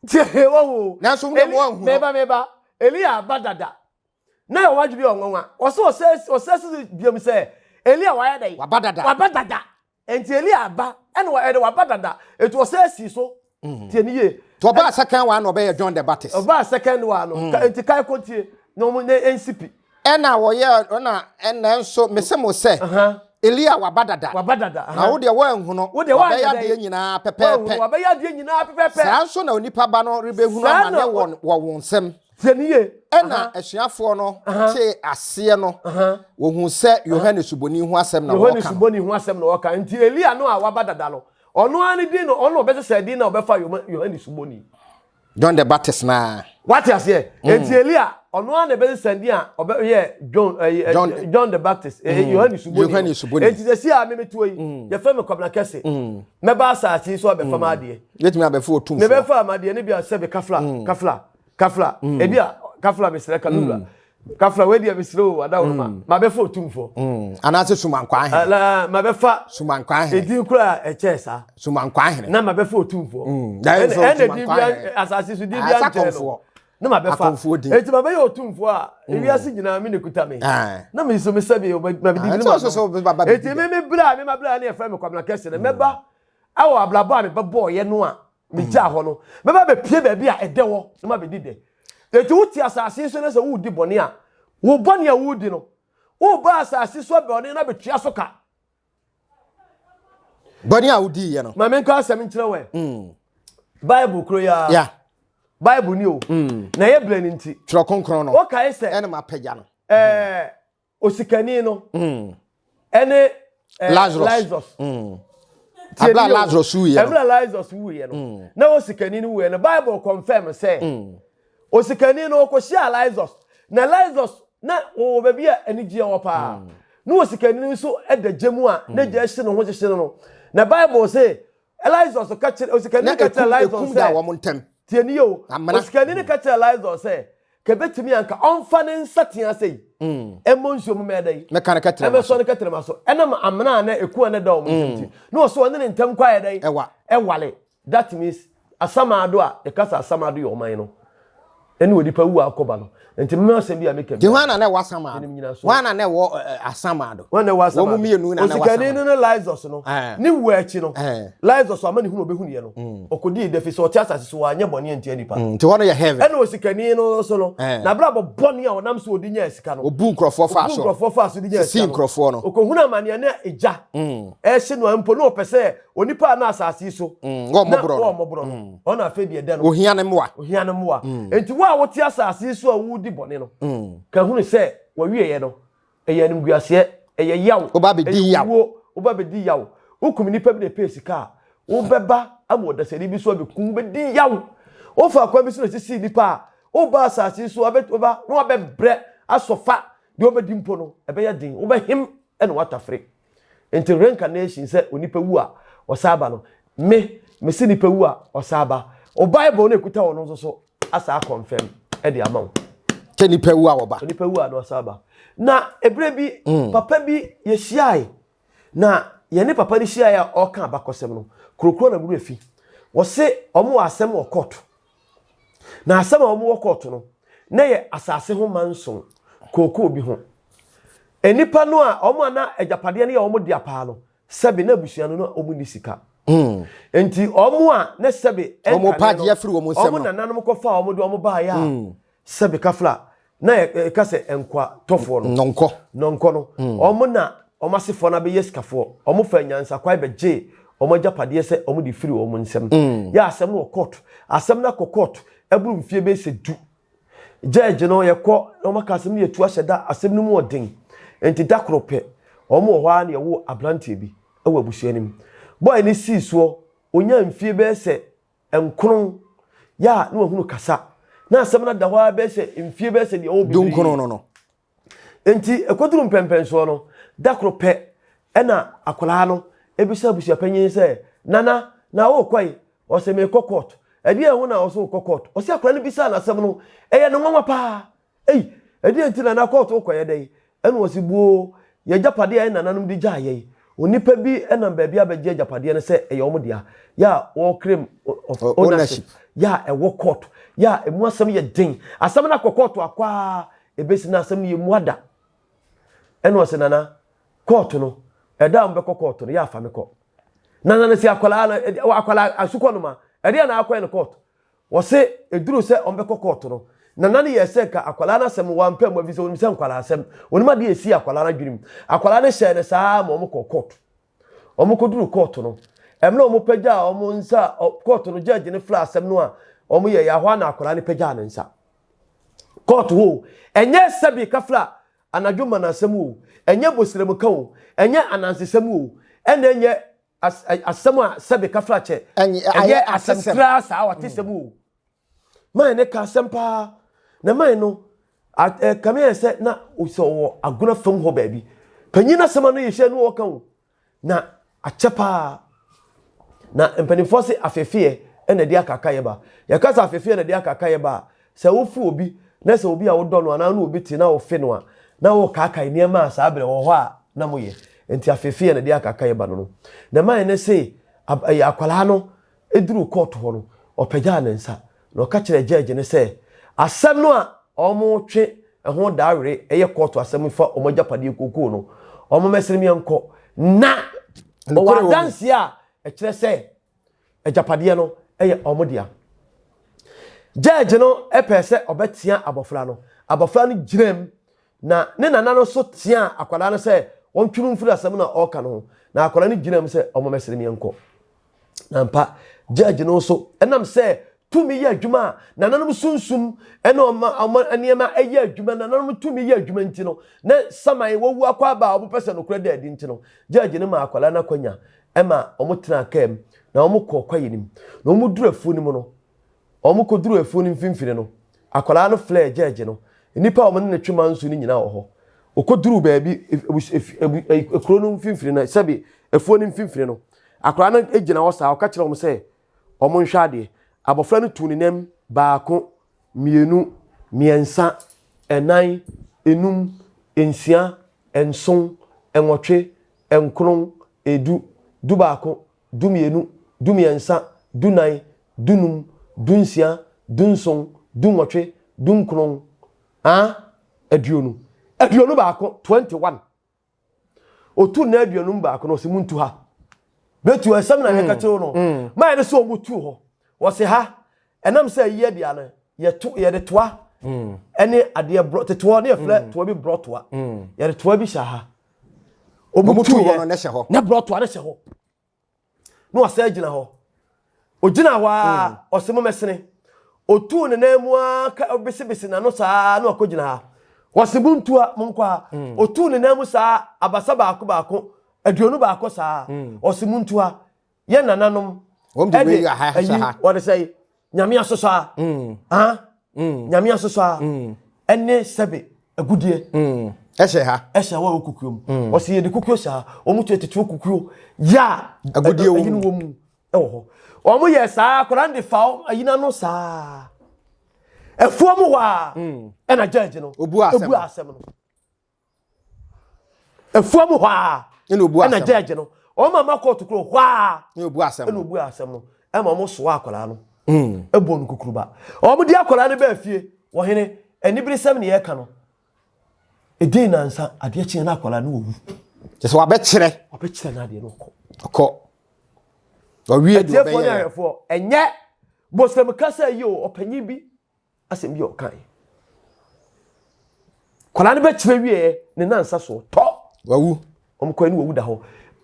Tie, wɔn o. Nanso mo deɛ mo anhu no. Meba, meba. Elia aba dada. Na yɛ wɔn adwene yɛ ɔnwanwa. Ɔsɛ ɔsɛ ɔsɛ si so bio sɛ. Elia wayɛ dɛ. Waba dada. Waba dada. Nti Elia aba ɛna wa ɛde waba dada etu ɔsɛ si so. Mm. Tie ni yie. Nti ɔbaa second one na ɔbɛyɛ John the Baptist. Ɔbaa second one no. Mm. Nti kae kɔ tie na ɔmo na ensi pi. Ɛna wɔyɛ ɛna ɛna nso mese mo sɛ. Elia waba dada. Waba dada. Na wo deɛ wɔanhu no. Wo deɛ wɔanyɛ dɛ. Wabɛyɛ adeɛ nyinaa pɛpɛɛpɛ. Wabɛyɛ adeɛ nyinaa pɛpɛɛpɛ. Saa nso na onipa ba no rebɛhunu amane wɔ wɔ wɔn nsam. Tie ne yie. Ɛnna asuafoɔ no tee aseɛ no, wɔhuu sɛ Yohane Suboni ho asɛm na Yohane wɔreka no. Suboni ho asɛm na wɔreka. Nti Elia no a waba dada no, ɔno ara ne din no, ɔno na ɔbɛsesa din na ɔbɛfa Yohane Suboni. John the Baptist naa. Wate aseɛ? Nti Elia, ɔno ara na ɛbɛsesa din a ɔbɛyɛ John, eh, John, John the Baptist, eh, Yohane Suboni. Yohane Suboni. Nti sɛ si a memetoɔ yi, yɛfrɛ me Kwabena Kɛse. Mɛba asase yi so abɛfa m'adeɛ. Yɛtumi abɛfa otumfoɔ. Mebɛfa m'adeɛ ne bi a sɛbe kafla, kafla. Kafla, mm. ebi a kafla mesrɛ ka mewura. Mm. Kafla wei deɛ mesrɛ o adaworo ma. Mm. Mabɛfa otumfoɔ. Mm. Anaasɛ sumankwa ahene. Ala mabɛfa. Sumankwa ahene. Edin kura ɛkyɛɛ saa. Sumankwa ahene. Na mabɛfa otumfoɔ. Mm. Ɛna ɛna din bi asase so din bi ankyɛn no. Na mabɛfa. Eti mabɛyɛ otumfoɔ a ewiase nyinaa me na ekuta me. Na me nso mesɛ bi mabɛdi ne ma no. Eti me me bra me ma bra ne yɛfrɛ me Kwabena Kɛse no mɛba ɛwɔ abrabɔ a mebɛbɔɔyɛ no a megyaa hɔ no, mɛba abɛpue baabi a ɛdɛ wɔ na mabɛdi dɛ. Enti wote asase so na sɛ woredi bɔne a, wo bɔne a woredi no, woreba asase so abɛbɔne no abɛtua so ka. Bɔne a wodiiɛ no. Ma menka asɛm nkyerɛ wɛ. Bible kuro yi ara. Yeah. Bible ni o. Na ɛyɛ berɛ no nti. Twerɛ Kronkron no. Wokae sɛ. Ɛna mapagya no. Ɛɛ osikani no. Ɛne ɛɛ Lazarus. Lazarus. Abla Lazarus wuiɛ no. Abla Lazarus wuiɛ no. Na osikani no wuiɛ no Bible confirm sɛ. Osikani no ɔkɔhyia Lazarus. Na Lazarus na wɔwɔ baabi a anigyeɛ wɔ paa. Na osikani no nso da gya mu a ne gya hye ne ho hyehye no no. Na Bible se Lazarus ka kyerɛ osikani no ka kyerɛ Lazarus sɛ. Da wɔn ntam. Tie ni o. Osikani no ka kyerɛ Lazarus sɛ ka ebetumi anka ɔmfa ne nsatea sɛ yi. Ɛmmɔ nsuo mu mɛda yi. Mɛka ne kɛtrɛma so. Ɛmɛsɔ ne kɛtrɛma so. Ɛnam amena a na eku a na ɛda wɔn ntam ti. Na ɔsɛ ɔne ne ntam kɔ ayɛ dɛ. Ɛwa. Ɛwale. That means Asamado a yɛka sɛ Asamado yɛ ɔman no ɛne onipa wu a akɔba no. Nti mema asɛm bi a meka biara. Hwan na na ɛwɔ Asamado? Hwan na na ɛwɔ Asamado? Hwan na ɛwɔ Asamado? Wɔn mu mmienu na na ɛwɔ Asamado. Osikani no ne Lazarus no. Ne wu akyi no, Lazarus ama ne hunu obehu yɛ no. Ɔkɔdii dɛ fi sɛ ɔte asase so wanyɛ bɔne antia nipa. Nti hɔ no yɛ heaven. Ɛna osikani no nso no, n'abrabɔ bɔne a ɔnam so ɔde nyaa sika no. Obu nkurɔfoɔ faa so. Obu nkurɔfoɔ faa so de nyaa sika no. Sisi nkurɔfoɔ no. Ɔkɔhunu amaneɛ na egya ɛhye no a mpo na ɔpɛ sɛ Onipa a na asase yi so mm, na wɔmmɔborɔ no, mm. ɔna afei deɛ dɛ no ohia ne mmoa. Ohia ne mmoa. Mm. Enti wo a wote asase yi so a wodi bɔne no, ka hunu sɛ wɔwieɛ no, ɛyɛ animguaseɛ, ɛyɛ yaw, woba bɛdi yaw, wuo, woba bɛdi yaw. Wokum nipa bi na ɛpɛ sika a, wobɛba ama ɔdasani bi so abɛkum, wobɛdi yaw. Wofa kwan bi so na sisi nipa a, woba asase yi so abɛba na wabɛbrɛ asɔfa deɛ wobɛdi mpo no, ɛbɛyɛ den, wobɛhem ɛna watafere. Nti reincarnation sɛ onipa wu a ɔsan ba no, me mese nipa wu a ɔsan ba. O Bible no ekuta wɔ no nso so asa akɔnfɛm ɛde ama wo. Sɛ nipa wu a wɔba. Onipa wu a na ɔsan ba. Na ebere bi mm. papa bi yɛhyiae na yɛne papa no hyiae a ɔreka abakɔsɛm no kurokuro na wura fi. Wɔse wɔn wɔ asɛm wɔ court. Na asɛm a wɔwɔ kɔɔto no, na yɛ asase ho manson, kookoo bi ho. Nnipa no a wɔn a na agyapadeɛ no yɛ wɔn dea paa no, sɛbe na abusua no na wɔn nni sika. Mm. Nti wɔn a na sɛbe ɛnkane no, wɔn nananom kɔfa wɔn de wɔn baeɛ a, mm. Sɛbe kafla na yɛka sɛ nkwa tɔfoɔ no. Nɔnkɔ. Nɔnkɔ no. Wɔn na wɔn asefoɔ no abɛyɛ sikafoɔ. Wɔn faa nyansakwan bɛgyee wɔn agyapadeɛ sɛ wɔn de firi wɔn nsam. Yɛ asɛm no wɔ court. Asɛm no akɔ court aburu mfie bɛyɛ sɛ du. Judge no yɛkɔ na wɔn aka asɛm no yɛtu ahyɛ da asɛm no mu ɔden. Nti da koro pɛ wɔn wɔ hɔ ara na yɛwoo abranteɛ bi wɔ abusua no mu. Boy no sii soɔ ɔnyaa mfie bɛyɛ sɛ Nkron, yɛ a na wahunu kasa. Na asɛm no ada hɔ ara bɛyɛ sɛ mfie bɛyɛ sɛ deɛ ɔwɔ bebree. Dunkron no no. Enti ɛkɔduru mpɛmpɛnsoɔ no, da koro pɛ ɛna akwadaa no ebisa abusuapanyin sɛ, Nana, na wokɔ yi? Ɔsɛ mekɔ court. Ɛdeɛn ho na ɔsɛ wokɔ court? Ɔsɛ akwadaa no bisaa no asɛm no, ɛyɛ no nwanwa paa. Ei, ɛdeɛn nti na na kɔɔto wokɔyɛ dɛn? Ɛna ɔse, Buoo, yɛn agyapadeɛ a yɛn nananom de gyaa yɛn, onipa bi nam baabi abɛgye agyapadeɛ no sɛ ɛyɛ wɔn dea, yɛ a wɔreclaim of ownership, yɛ a ɛwɔ kɔɔto, yɛ a ɛmu asɛm yɛ den, asɛm no akɔ kɔɔto akɔ ara, ɛbɛsi na asɛm no yɛmmua da. Ɛna ɔse, Nana, kɔɔto no, ɛda a wɔbɛkɔ kɔɔto no, yɛ a fa me kɔ. Nana no se, akwadaa no, akwadaa asukɔ no ma, ɛdeɛn na akɔyɛ no kɔɔto? Wɔse ɛduruu sɛ wɔbɛkɔ kɔɔto no, Nana no yɛɛ sɛ nka akwadaa no asɛm no wampɛ mu efisɛ ɔnim sɛ nkwadaa asɛm, ɔnim adeɛ a ɛsii akwadaa no adwene mu. Akwadaa no hyɛɛ no saa ara ma wɔkɔɔ kɔɔto. Wɔkɔduruu kɔɔto no, mmerɛ a wɔpagyaa wɔn nsa a kɔɔto no gyɛɛgye no frɛɛ asɛm no a wɔyɛeɛ, ɛhɔ ara na akwadaa no pagyaa ne nsa. Kɔɔto hɔ o, ɛnyɛ sɛbe kafra anadwo manasɛm o, ɛnyɛ bosrɛmka o, ɛnyɛ anansesɛm o, ɛna ɛnyɛ As, asɛm a sɛbe kafra kyɛ. Ɛnyɛ asɛm koraa saa ɔte sɛm o. Man ne ka asɛm paa. Na man no, kame yɛ sɛ na sɛ ɔwɔ agona fam hɔ baabi. Panyin no asɛm ano yɛ hyɛ no ɔka o. Na akyɛ paa. Na mpanimfoɔ se afefeɛ ɛna ɛde akaka yɛ ba. Yɛka sɛ afefeɛ na ɛde akaka yɛ ba a, Sɛ wofe obi, na sɛ obi a wodɔ no anaa wo ne obi te na wofe no a, na worekaakae nneɛma a saa bere wɔ hɔ a na moyɛ. Enti afeefeɛ na ɛde akaakaeɛ ba no no. Na ɛma ɛne se ab ɛyɛ akwadaa no duruu kɔɔto hɔ no, ɔpagyaa ne nsa na ɔka kyerɛɛ gyɛɛgye no sɛ asɛm no a wɔretwe ho dawere ɛyɛ kɔɔto asɛm fa wɔn agyapadeɛ kookoo no, wɔmmɛsene me nkɔ. Na ɔwɔ adanseɛ a ɛkyerɛ sɛ agyapadeɛ no yɛ wɔn dea. Judge no pɛɛ sɛ ɔbɛtea abɔfra no. Abɔfra no gyinaam na ne nana no nso teaa akwadaa no sɛ ɔntwe no mfiri asɛm no a ɔreka no ho. Na akwadaa no gyina mu sɛ ɔmo mɛsere me nkɔ. Na mpa judge no nso ɛnam sɛ tumi yɛ adwuma a nananom sunsum ɛne ɔma ɔma nneɛma ɛyɛ adwuma nananom tumi yɛ adwuma nti no na saman wɔwu akɔ aba a wɔpɛ sɛ nokorɛ da adi nti no judge no ma akwadaa no akwanya ɛma wɔn tena kaa mu na wɔn kɔ kwaeɛ no mu na wɔn duru afuo no mu no wɔn kɔ duru afuo no mfimfini no akwadaa no flɛɛ judge no nnipa a wɔn ne no twe manso no nyinaa wɔ hɔ wɔkɔ baabi ekuro no mfimfini no sɛbi afuo no mfimfini no akwadaa no gyina hɔ saa ɔka kyerɛ wɔn sɛ wɔn nhwɛ adeɛ abɔfra no tu ne nam baako mmienu mmiɛnsa ɛnan enum nsia nson nwɔtwe nkron edu dubaako dumienu dumiɛnsa dunan dunum dunsia dunson dunwɔtwe dunkron ah 21 21 21 otu nna 51 no ɔsɛ muntu ha bɛtu ɛsɛm na yɛka kyerɛ no maa yɛde sɛ ɔmo tu hɔ wɔse ha ɛnam sɛ ɛyɛ deɛ no yɛto yɛde toa ɛne adeɛ borɔ tetoɔ ne yɛfrɛ toa bi borɔ toa yɛde toa bi hyɛ ha ɔmo tu hɔ no ne hyɛ hɔ ne borɔ toa ne hyɛ hɔ na ɔsɛ gyina hɔ ogyina hɔ a ɔsɛ mo mɛsene otuu ne nan mu a ka besebese n'ano saa na ɔkɔ gyina ha wɔsɛ mo ntu a mo nkɔ ha otuu ne nan mu saa abasa baako baako 21 saa ɔsɛ mo ntu a yɛ nananom ɛde ayi wɔde sɛ nyame asosɔ a ah nyame asosɔ a ɛne sɛbe agudie ɛhyɛ ha ɛhyɛ hɔ wɔ kukuo mu wɔsɛ yɛde kukuo hyɛ ha wɔn tu tete kukuo yɛ a agudie wɔ mu wɔ mu ɛwɔ hɔ wɔn yɛ saa akwadaa no de fa ayi n'ano saa ɛfuo mu hɔ a ɛna gyɛɛgye no obu asɛm no Efuo mu hɔ a. Ɛna obu asɛm. Ɛna judge no. Wɔn mama kɔɔto kuro hɔ a. Ɛna obu asɛm. Ɛna obu asɛm no. Ɛma wɔn soa akwadaa no. Ɛbɔ no kukuruba. Wɔn di akwadaa no bɛɛ fie. Wɔhene aniberesɛm ne yɛka no. Edin nansa adeɛ kyeɛ na akwadaa no wɔwu. Kyɛ sɛ wabɛkyerɛ. Wabɛkyerɛ n'adeɛ no ɔkɔ. Ɔkɔ. Ɔwie deɛ ɔbɛyɛ. Atiefoɔ ne ahwɛfoɔ ɛnyɛ bosem kasa yi o ɔpanyin bi asɛm bi a ɔkae kwadaa no bɛkyerɛ wieɛ ne nansa soɔ tɔ wawu wɔn kɔ ne wawu da hɔ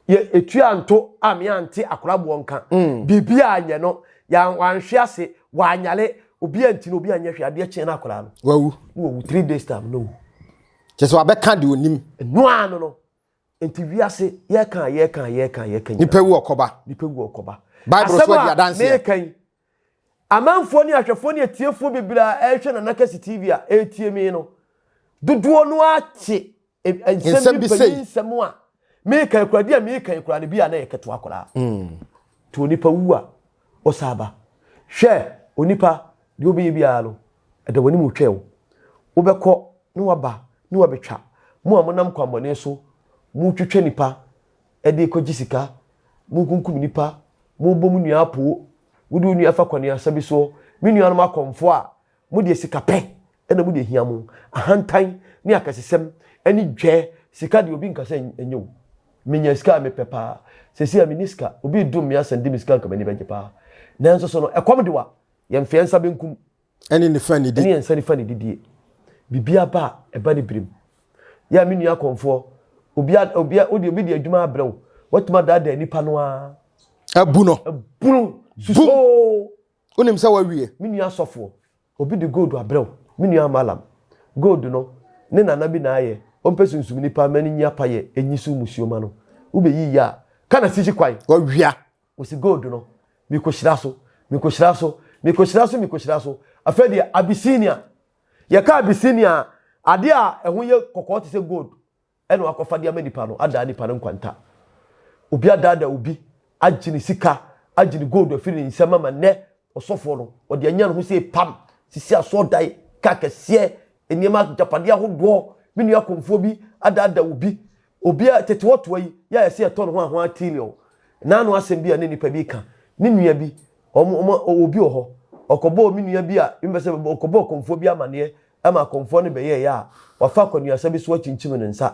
yɛ etua nto a me ante akwadaa boɔ nka mm. biribi a nyɛ no yɛn wanhwe ase wanyale obi anti no obi anyɛ hwɛ adeɛ kyɛn na akwadaa no wawu ne wawu 3 days time no wu kyɛ sɛ wabɛka deɛ onim noa no no nti wiase yɛka yɛka yɛka yɛka nipa wu ɔkɔba nipa wu ɔkɔba bible so adi adanseɛ meka yi amanfoɔ ne ahwɛfoɔ ne atiefoɔ bebree a ɛrehwɛ Nana Kɛse TV a ɛretie me no dodoɔ no akye nsɛm bi panyin nsɛm a meka akura di a meka akura no bi a na yɛ ketewa koraa nti onipa wu a ɔsa ba hwɛ onipa deɛ ɔbɛyɛ biara no ɛda w'anim twɛ wo wobɛkɔ ne waba ne wabɛtwa mo a monam kwammɔne so motwitwa nipa ɛde kɔgye sika mokunkum nipa mobɔ mo nua apoo wode wo nua fa kwanuasa bi soɔ me nuanom akɔmfoɔ a mode sika pɛ ɛna mode hia mo ahantan ne akɛsesɛm ɛne dwɛ sika deɛ obi nka sɛ ɛnyɛ wo menya sika a mepɛ paa sɛsi a menni sika obi dum me asɛn de me sika nka m'ani bɛgye paa nanso so no ɛkɔm de wa yɛmfeɛ nsa benkum ɛne nifa ne di ɛne yɛn nsa nifa ne didie biribi aba a ɛba ne birim yɛ a me nua akɔmfoɔ obi a obi a obi de adwuma abrɛ wo watumi adaadaa nipa no ara abu no abu no susoo wonim sɛ wawie me nua asɔfoɔ obi de gold abrɛ wo me nua malam gold no ne nana bi na ayɛ ɔmpɛ sunsum nipa ma ne nyi apayɛ enyi so musuo ma no wobɛyi yɛ a ka na sisi kwan wawia wɔsi gold no mekɔhyira so mekɔhyira so mekɔhyira so mekɔhyira so afei deɛ Abyssinia yɛka Abyssinia adeɛ a ɛho yɛ kɔkɔɔ te sɛ gold ɛna wakɔfa de ama nipa no adaa nipa no nkwanta obi adaadaa obi agye ne sika agye ne gold afiri ne nsam ama nnɛ ɔsɔfoɔ no ɔde anya ne ho sɛ pam sisi asɔɔdan ka kɛseɛ nneɛma agyapadeɛ ahodoɔ me nua kɔnfoɔ bi adaadaa obi obi a tete hɔ toa yi yɛ a yɛsɛ yɛtɔ ne ho ahoa trillion n'ano asɛm bi a ne nipa bi ka ne nua bi ɔmo ɔmo obi wɔ hɔ ɔkɔbɔɔ me nua bi a mbɛ sɛ ɔkɔbɔɔ kɔnfoɔ bi amaneɛ ɛma akɔnfoɔ no bɛyɛɛ yɛ a wafa akɔnuasa bi so akyinkyim ne nsa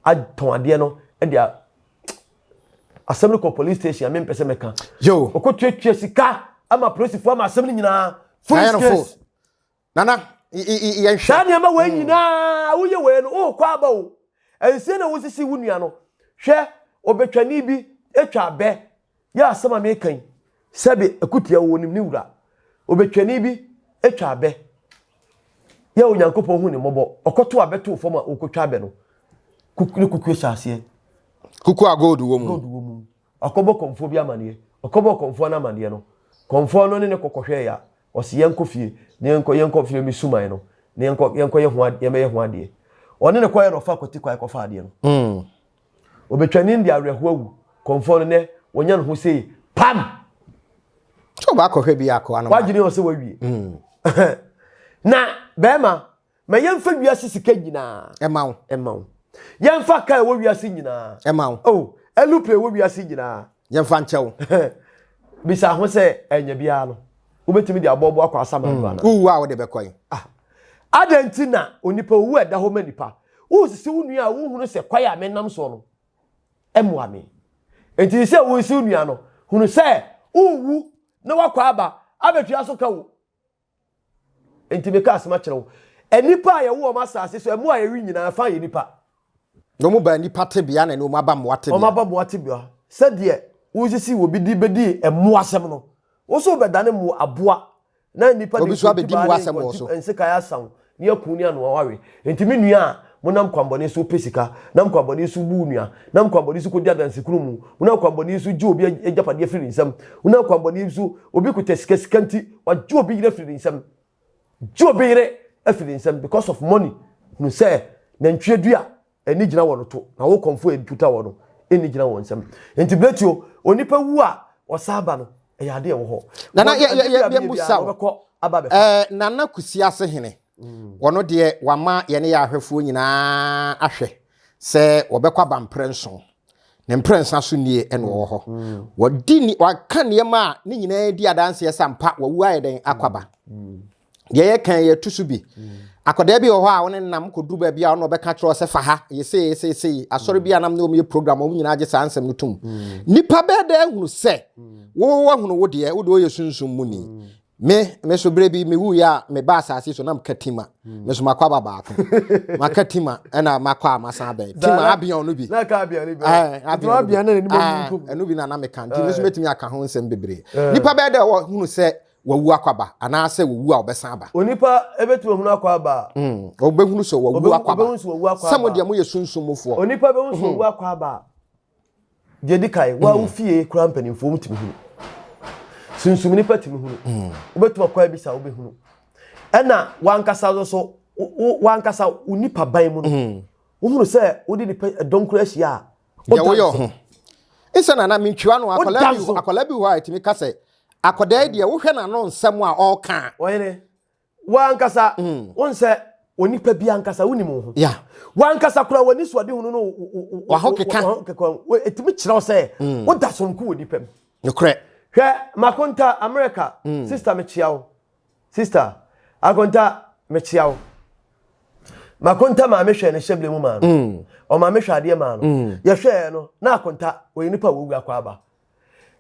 atɔn adeɛ no ɛde a asɛm no kɔ police station a mempɛ sɛ mɛka yo ɔkɔtuatua sika ama polisifoɔ ama asɛm no nyinaa Ayɛ foolish no case nana yɛnhwɛ saa nneɛma wei nyinaa woyɛ wei no wokɔ aba o ɛnsie na wosisi wo nua no hwɛ. Ɔbɛtwani bi atwa abɛ yɛ asɛm a meka yi sɛbe akutia wɔ nim ne wura. Ɔbɛtwani bi atwa abɛ yɛ Onyankopɔn hu ne mmɔbɔ. Ɔkɔto abɛ too fam a ɔkɔtwa abɛ no. Ne kukuo hyɛ aseɛ. Kukuo a gold wɔ mu. Gold wɔ mu. Ɔkɔbɔ kɔmfoɔ bi amaneɛ. Ɔkɔbɔɔ kɔmfoɔ no amaneɛ no, kɔmfoɔ no ne no kɔkɔhwɛeɛ a, ɔse yɛnkɔ fie na yɛnkɔ yɛnkɔ fie me suman no na yɛnkɔ yɛnkɔyɛ ho yɛmmɛyɛ ho adeɛ. Ɔne no kɔeɛ na ɔfaa kwati kwan kɔfaa adeɛ no. Mm. Ɔbɛtwa ne de awerɛhoɔ awu. Kɔmfoɔ no nɛ wɔnya ne ho sei pam! Sɛ ɔbaakɔhwɛ bi akɔ anoma. Wadwene ɔsɛ wawie. Mm. Na bɛrima Ma yɛmfa wiase sika nyinaa. Ɛma wo. Ɛma wo. Yɛmfa kaa ɛwɔ wiase nyinaa. Ɛma wo. Oh, ɛlupre ɛwɔ wiase nyinaa. Yɛmfa nkyɛ wo. Bisa ho sɛ ɛnyɛ biara no. Wobɛtumi de abɔɔbo akɔ asamando hmm. ana? Wowu a wode bɛkɔ yi. Ah. Adɛn nti na onipa owu a ɛda hɔ ma nipa? Wosisi wo nua a wohunu sɛ kwae a menam soɔ no ɛmmoa me. Enti sɛ wosi wo nua no, hunu sɛ wowu na wakɔ aba abɛtua so ka wo. Enti meka asɛm akyerɛ wo. Nnipa a yɛwo wɔn asase so, mmoa a yɛwe nyinaa, fa yɛ nnipa. Na wɔn baa nnipa tebea na wɔn aba mmoa tebea. Wɔn aba mmoa tebea. Sɛdeɛ wosisi obi de bɛdi mmoa asɛm no, wo nso wobɛdane mmoa aboa na nnipa de Obi nso abɛdi mmoa asɛm wɔ so. nsekan asa wo ne aku ne anoa wawe. Enti me nua a monam kwammɔne so pɛ sika, nam kwammɔne so bu wo nua, nam kwammɔne so kɔdi adansekuno mu, wonam kwammɔne so gye obi agyapadeɛ firi ne nsam, wonam kwammɔne so obi kuta sika, sika nti wagye obi yere afiri ne nsam, gye obi yere afiri ne nsam because of money. Hunu sɛ nantwie dua ani gyina wɔ no to na wo kɔmfo a ɛtuta wɔ no ɛnni gyina wɔ nsam. Nti Bletio, onipa wu a ɔsan ba no, ɛyɛ adeɛ ɛwɔ hɔ. Nana yɛ yɛ yɛ yɛ musa wo. Ɛɛ Nana Kusi ase hene. Wɔno deɛ wama yɛne yɛ ahwɛfoɔ nyinaa ahwɛ sɛ wɔbɛkɔ aba mprɛnson. Ne mprɛnsa so nie ɛna ɔwɔ hɔ. Wɔdi ni waka nneɛma a ne nyinaa di adanseɛ sɛ ampa wawu ayɛ dɛn akɔ aba. Deɛ yɛka yi yɛtu so bi. Akwadaa bi wɔ hɔ a wɔne nam kɔduru baabi a ɔno ɔbɛka kyerɛ sɛ fa ha yɛ sei sei sei. Asɔre bi a nam ne wɔn yɛ program wɔn nyinaa gye saa nsɛm no tom. Nipa bɛɛ dɛ ahunu sɛ wo wahunu wo deɛ wo deɛ ɔyɛ sunsum mu ni. Me me so berɛ bi mewuiɛ a meba asase so na meka tima. Me so makɔ aba baako. Maka tima ɛna makɔ a masan abɛn. Tima abeɔn no bi. Na ka abeɔn no bi. Ɛɛ abeɔn no bi. Ɛno bi na na meka nti me so mɛtumi aka ho nsɛm bebree. Nipa bɛɛ dɛ wɔhunu sɛ wawu akɔ aba anaasɛ wɔwu a ɔbɛsan aba. Onipa bɛtumi ahunu akɔ aba a. Ɔbɛhunu sɛ wawu akɔ aba. Sɛ mo deɛ moyɛ sunsum mufoɔ. Onipa bɛhunu sɛ wawu akɔ aba a. Deɛ di kan, wo a wo fie koraa mpanimfoɔ mu tumi hunu. Sunsum nipa tumi hunu. Mm. Wobɛtumi akɔ abisa wobɛhunu. Ɛna wankasa nso so, wankasa wo nipa ban mu no, mm. wohunu sɛ wode nipa ɛdɔm koraa ahyia a, deɛ woyɛ ho. Nsɛ nana mentwiwa no akwadaa bi akwadaa bi hɔ a ɛtumi ka sɛ akwadaa yi deɛ wohwɛ n'ano nsɛm a ɔreka. Ɔhene, W'ankasa, mm. wohu sɛ onipa bi ankasa wonim wo ho. W'ankasa koraa w'ani so ade hunu no w'ahokeka. Ɛtumi kyerɛ wo sɛ mm. woda sononko wɔ nipa mu. Nokorɛ. Hwɛ Makonta America mm. sister mekyia wo. Sister Akonta mekyia wo. Makonta maame hwɛ ne hyɛbile mu maa no. Mm. Ɔmaame hwɛ adeɛ maa no. Mm. Yɛhwɛɛ no na Akonta ɔyɛ nipa a wɔwu akɔ aba.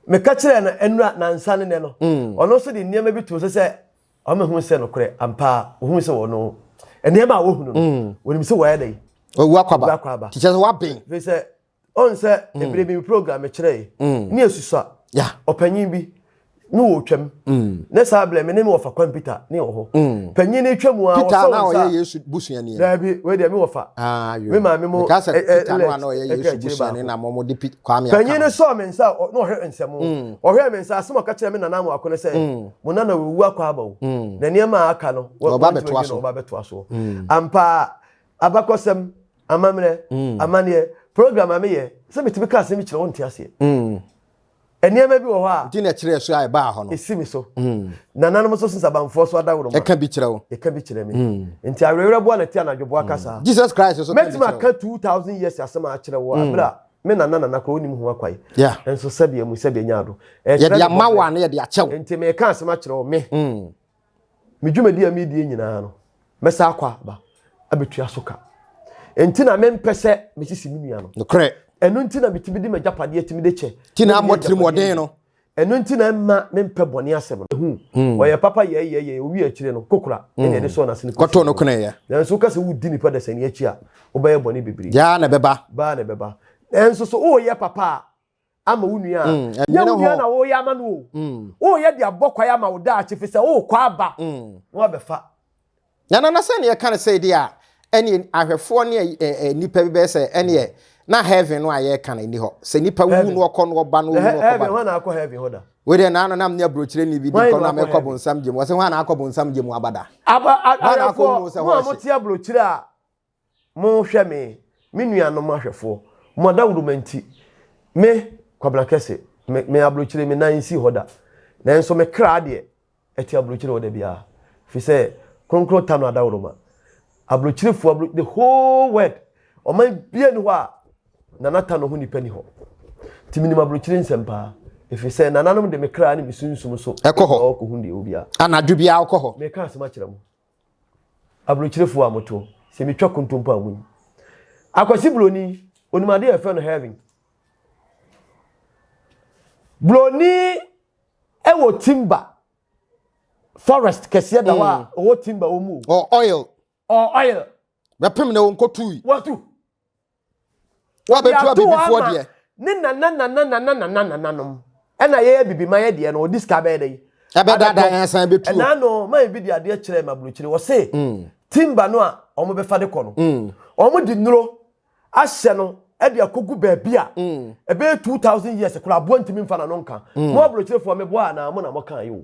Meka kyerɛɛ no nnura nansa ne nɛ no. Mm. Ɔno nso de nneɛma bi too so sɛ Wɔahu sɛ nokorɛ, ampa ara, wɔhu sɛ wɔn nneɛma a wɔhunu no, mm. wɔnim sɛ wɔayɛ dɛn? Wɔawu akɔ aba. Akɔ aba. Kyerɛ sɛ wɔaben. Firi sɛ, ɔn sɛ mm. ebire bi program kyerɛe, mm. ne esusua, ɔpanyin bi, ne wɔretwam. Ne saa berɛ me ne me wɔfa kwan Peter ne wɔ hɔ. Mm. Panyin no twam a Peter na ɔyɛ Yesu busuani. Daabi, wei deɛ me wɔfa. Ah, me maame mo ɛlɛ Peter no a na ɔyɛ Yesu busuani na mo de Kwame aka. Panyin no sɔɔ me nsa na ɔhwɛ nsɛm. Mm. Ɔhwɛɛ me nsa asɛm a ɔka kyerɛ me nana amoako no sɛ mm. mo nana wawu akɔ aba o. Mm. Na nneɛma a aka no ɔba bɛtoa so. Ɔba bɛtoa so. Ampa abakɔsɛm amammerɛ amanneɛ program a meyɛ sɛ metumi ka asɛm bi kyerɛ wo nte aseɛ. Nneɛma bi wɔ hɔ a. Nti na ɛkyerɛ so a ɛbaa hɔ no. Esi mi so. Nananom nso nsabanfoɔ so adaworoma. Ɛka bi kyerɛ wo. Ɛka bi kyerɛ me. Nti awerɛwerɛ boa na ti anadwo boa kasa. Jesus Christ nso ka bi kyerɛ wo. Mɛtumi aka 2000 years asɛm a akyerɛ wo abere a me nana nana koraa onim ho akwae. Yeah. Nso sɛdeɛ mu sɛdeɛ nya ado. Yɛde ama wo a na yɛde akyɛ wo. Nti meka asɛm akyerɛ wo me. Me dwumadi a meredie nyinaa no, mɛsa akɔ aba abɛtua so ka. Nti na mempɛ sɛ mesisi me nua no. Nokorɛ. Ɛno nti na metumi de m'agyapadeɛ tumi de kyɛ. Nti na mmɔ tirimɔden no. Ɛno nti na ɛmma mempɛ bɔne asɛm no. Hu. Hmm. Ɔyɛ papa yɛɛyɛɛyɛ, owie akyire no, kokora ɛna hmm. ɛde sɔɔ n'ase no kɔtoo no koneeɛ. Nanso woka sɛ wodi nipa dasani akyi a, wobɛyɛ bɔne bebree. Yaa na ɛbɛba. Baa na ɛbɛba. Nanso so woreyɛ papa a ama wo nua a, nyɛ wo nua na woreyɛ ama no o. Woreyɛ de abɔ kwae ama wo daakye fi sɛ worekɔ aba na woabɛfa. Na na na sɛdeɛ yɛka no sɛ deɛ a ɛneɛ ahwɛfoɔ ne nnipa bi bɛyɛ sɛ ɛneɛ na heaven no a yɛreka no ɛni hɔ sɛ nipa wu no ɔkɔ no ɔba no wu no ɔkɔ ba no. Hwan akɔ heaven hɔ da? Wei deɛ naano nam ne aburokyerɛ ni bi di kɔ na mekɔ bonsam gye mu wɔsɛ hwan akɔ bonsam gye mu aba da. Aba ahwɛfoɔ mo a mote aburokyerɛ a Monhwɛ me, me nuanom ahwɛfoɔ, mo adawuroma nti, me, Kwabena Kɛse, me, me aburokyire, me nan nsii hɔ da. Nanso me kra deɛ, ɛte aburokyire hɔ da biara. Ɛfiri sɛ, Kronkron ta no adawuroma. Aburokyirefoɔ, aburo, the whole world, ɔman biara ni hɔ a Nana ta no ho nipa ni hɔ. Nti menim aburokyire nsɛm paa. Ɛfiri sɛ, nananom de me kra ne me sunsum so ɛkɔ hɔ. Ɔkɔhu deɛ obiara. Anadwo biara ɔkɔ hɔ. Meka asɛm akyerɛ mo. Aburokyirefoɔ a motoɔ, sɛ metwa kontompo a monyi. Akwasi Buroni, onim adeɛ a yɛfrɛ no heaven. Buroni wɔ timber forest kɛseɛ da hɔ a mm. ɔwɔ timber wɔ mu. Ɔ oil. Ɔ oil. Bɛpem na wɔnkɔtui. Wɔtu. Wɔabɛtu abibifoɔ deɛ. Ne nana nana nana nana nananom ɛna yɛyɛ bibi ma yɛ deɛ no ɔde sika bɛyɛ dɛ. Ɛbɛdada yɛn san bɛtu. Ɛna no man bi de adeɛ kyerɛ ma burokyire wɔse mm. timba no a wɔn bɛfa de kɔ no mm. wɔn de nnuro ahyɛ no ɛde akɔgu baabi a mm. ɛbɛyɛ 2000 years koraa aboa ntumi nfa n'ano nka mo aburokyirefoɔ meboa anaa mo na mo kan yi o.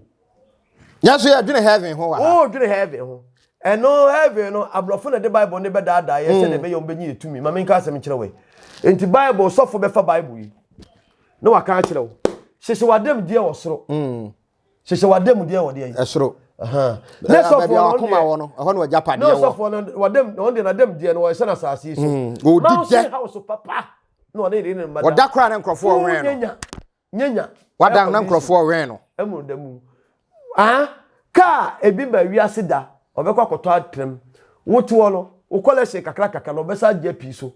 Yɛn nso yɛdwene heaven ho wɔ ha. O dwene heaven ho. Ɛno heaven no aborɔfo na ɛde Bible no bɛdaadaa yɛn sɛdeɛ ɛbɛyɛ wɔn bɛnyi yɛ tumi. Ma menka asɛm nkyerɛ wo. Enti Bible sɔfo bɛfa Bible yi na waka akyerɛ wo. Hyehyɛ w'ademudeɛ wɔ soro. Mm. Hyehyɛ w'ademudeɛ wɔ deɛ yi. Ɛsoro. Ne sɔfo no deɛ wɔ no ɛhɔ na w'agyapadeɛ wɔ. Ne sɔfo no wadam wɔn deɛ n'ademudeɛ no wɔhyɛ no asase yi so. Mm. Wɔdi dɛ. House papa na ɔne ne mma da. Wɔda koraa ne nkurɔfoɔ wɛn no. Nyanya. Wadan na nkurɔfoɔ wɛn no. Ɛmu da mu. Ah, kaa ebi ba wiase da, ɔbɛkɔ akɔtɔ atram. Wote hɔ no, wo kɔlɛhyen kakra kakra no, ɔbɛsa agye apii so.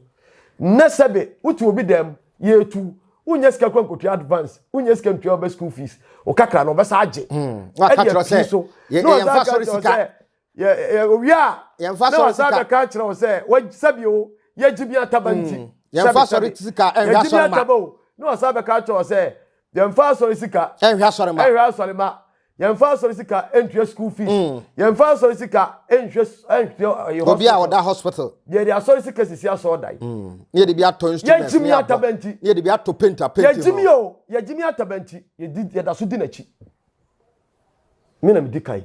Nnɛ sɛbe, wote obi dan mu, yɛretu, wonnya sika kora nkotua advance, wonnya sika ntua ɔbɛ school fees, wo kakra no, ɔbɛsa agye. Hmm. Waka kyerɛ sɛ, yɛmfa sɔre sika. Yɛ yɛ owie a yɛmfa na sɔre wasan sika bɛka akyerɛ wo sɛ wa sɛbi o yɛgye bi ataba nti mm. yɛmfa sɔre sika ɛnhwɛ yɛgye bi asɔre ma ataba o na wasan bɛka akyerɛ wo sɛ yɛmfa asɔre sika ɛnhwɛ asɔre ma ɛnhwɛ asɔre ma yɛmfa asɔre sika ntua school fees mm. yɛmfa asɔre sika nhwɛ nhwɛ ɛyɛ obi a ɔda hospital yɛde asɔre sika sisi asɔre dan mm. ne yɛde bi atɔ instrument yɛgye mi ataba nti ne yɛde bi atɔ paint apenti yɛgye mi o yɛgye mi ataba nti yɛdi yɛda so di n'akyi Me na medi kan.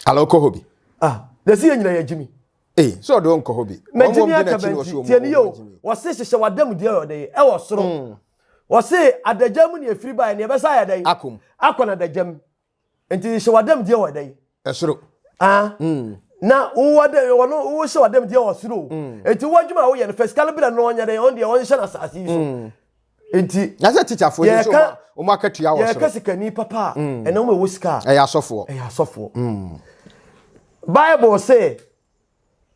Ala ɔkɔ hɔ bi. Ah, na si yɛ nyina yɛ gyimi. Ee, sɛ ɔde ɔnkɔ hɔ bi. Ma gyimi ataba nti, tie ne yɛ o. Wɔse hyehyɛ w'adamudeɛ wɔ dɛn? Ɛwɔ soro. Mm. Wɔse adagya mu ne efiri baeɛ ne ɛbɛsa ayɛ dɛn? Akom. Akɔ na adagya mu. Nti hyehyɛ w'adamudeɛ wɔ dɛn? Ɛsoro. Ah. Mm. Na wowɔ dɛ wɔno wohyɛ w'adamudeɛ wɔ soro o. Mm. Nti wo adwuma a woyɛ no fɛ sika no berɛ no ɔnyɛ dɛn? Ɔno deɛ ɔnhyɛ no asase yi so. Mm. Nti na sɛ tikyafoɔ yi nso wɔn akatua wɔ soro. Yɛka sikani papa a mm. ɛna wɔn ɛwɔ sika a. Ɛyɛ asɔfoɔ. Ɛyɛ asɔfoɔ. Mm. Bible sɛ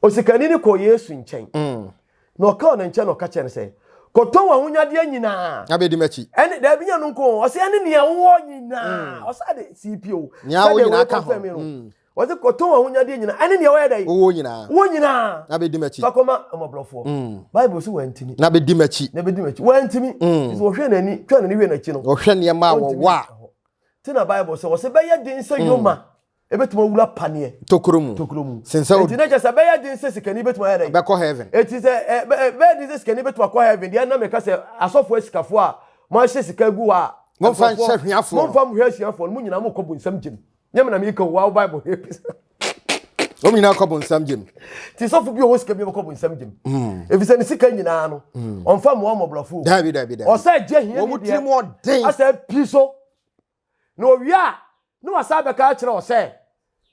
osikani no kɔ Yesu nkyɛn. Mm. Na ɔka ɔne nkyɛn na ɔka kyerɛ no sɛ kɔtɔn wɔn ahonyadeɛ nyinaa. Na bɛdi m'akyi. Ɛne daabi nya no nko ɔsɛ ɛne nea wowɔ nyinaa ɔsɛ de CP o. Nea wowɔ nyinaa ka ho. Wɔse kɔtɔn w'ahonyadeɛ nyinaa ɛne nea wɔyɛ dɛn? Wowɔ nyinaa. Wowɔ nyinaa. Na bɛdi m'akyi. Fa kɔma mmɔborɔfoɔ. Mm. Bible se wantimi. Na bɛdi m'akyi. Na bɛdi m'akyi. Wantimi. Mm. Nti wɔhwɛ n'ani, twa n'ani hwɛ n'akyi no. Wɔhwɛ nneɛma a wɔwɔ a. Ti na Bible sɛ wɔse bɛyɛ den sɛ mm. yoma ebɛtumi awura paneɛ. Tokuro mu. Tokuro mu. Sensɛ Eti ne kyɛ sɛ bɛyɛ den sɛ sikani bɛtumi ayɛ dɛn? Bɛkɔ heaven. Eti sɛ bɛyɛ den sɛ sikani bɛtumi akɔ heaven deɛ ɛna meka sɛ asɔfoɔ asikafoɔ a moahyɛ sika gu hɔ a. Momfa nhyɛ hwiafoɔ. Momfa nhwɛ asuafoɔ no mo nyinaa mokɔ bonsam gyem. Nyɛ me na meka o, wa Bible no ebisa. Wɔn nyinaa kɔ bonsam gyem. Ti sɔfo bi a ɔwɔ sika bi bɛkɔ bonsam gyem. Hmm. Efisɛ ne sika nyinaa no, hmm. ɔnfa mmoa mmɔborɔfo. Dabi dabi dabi. Ɔsɛ gye hia ni deɛ. Wɔn tirim ɔden. Asɛ pii so. Na owie a, na wasa abɛka akyerɛ ɔsɛ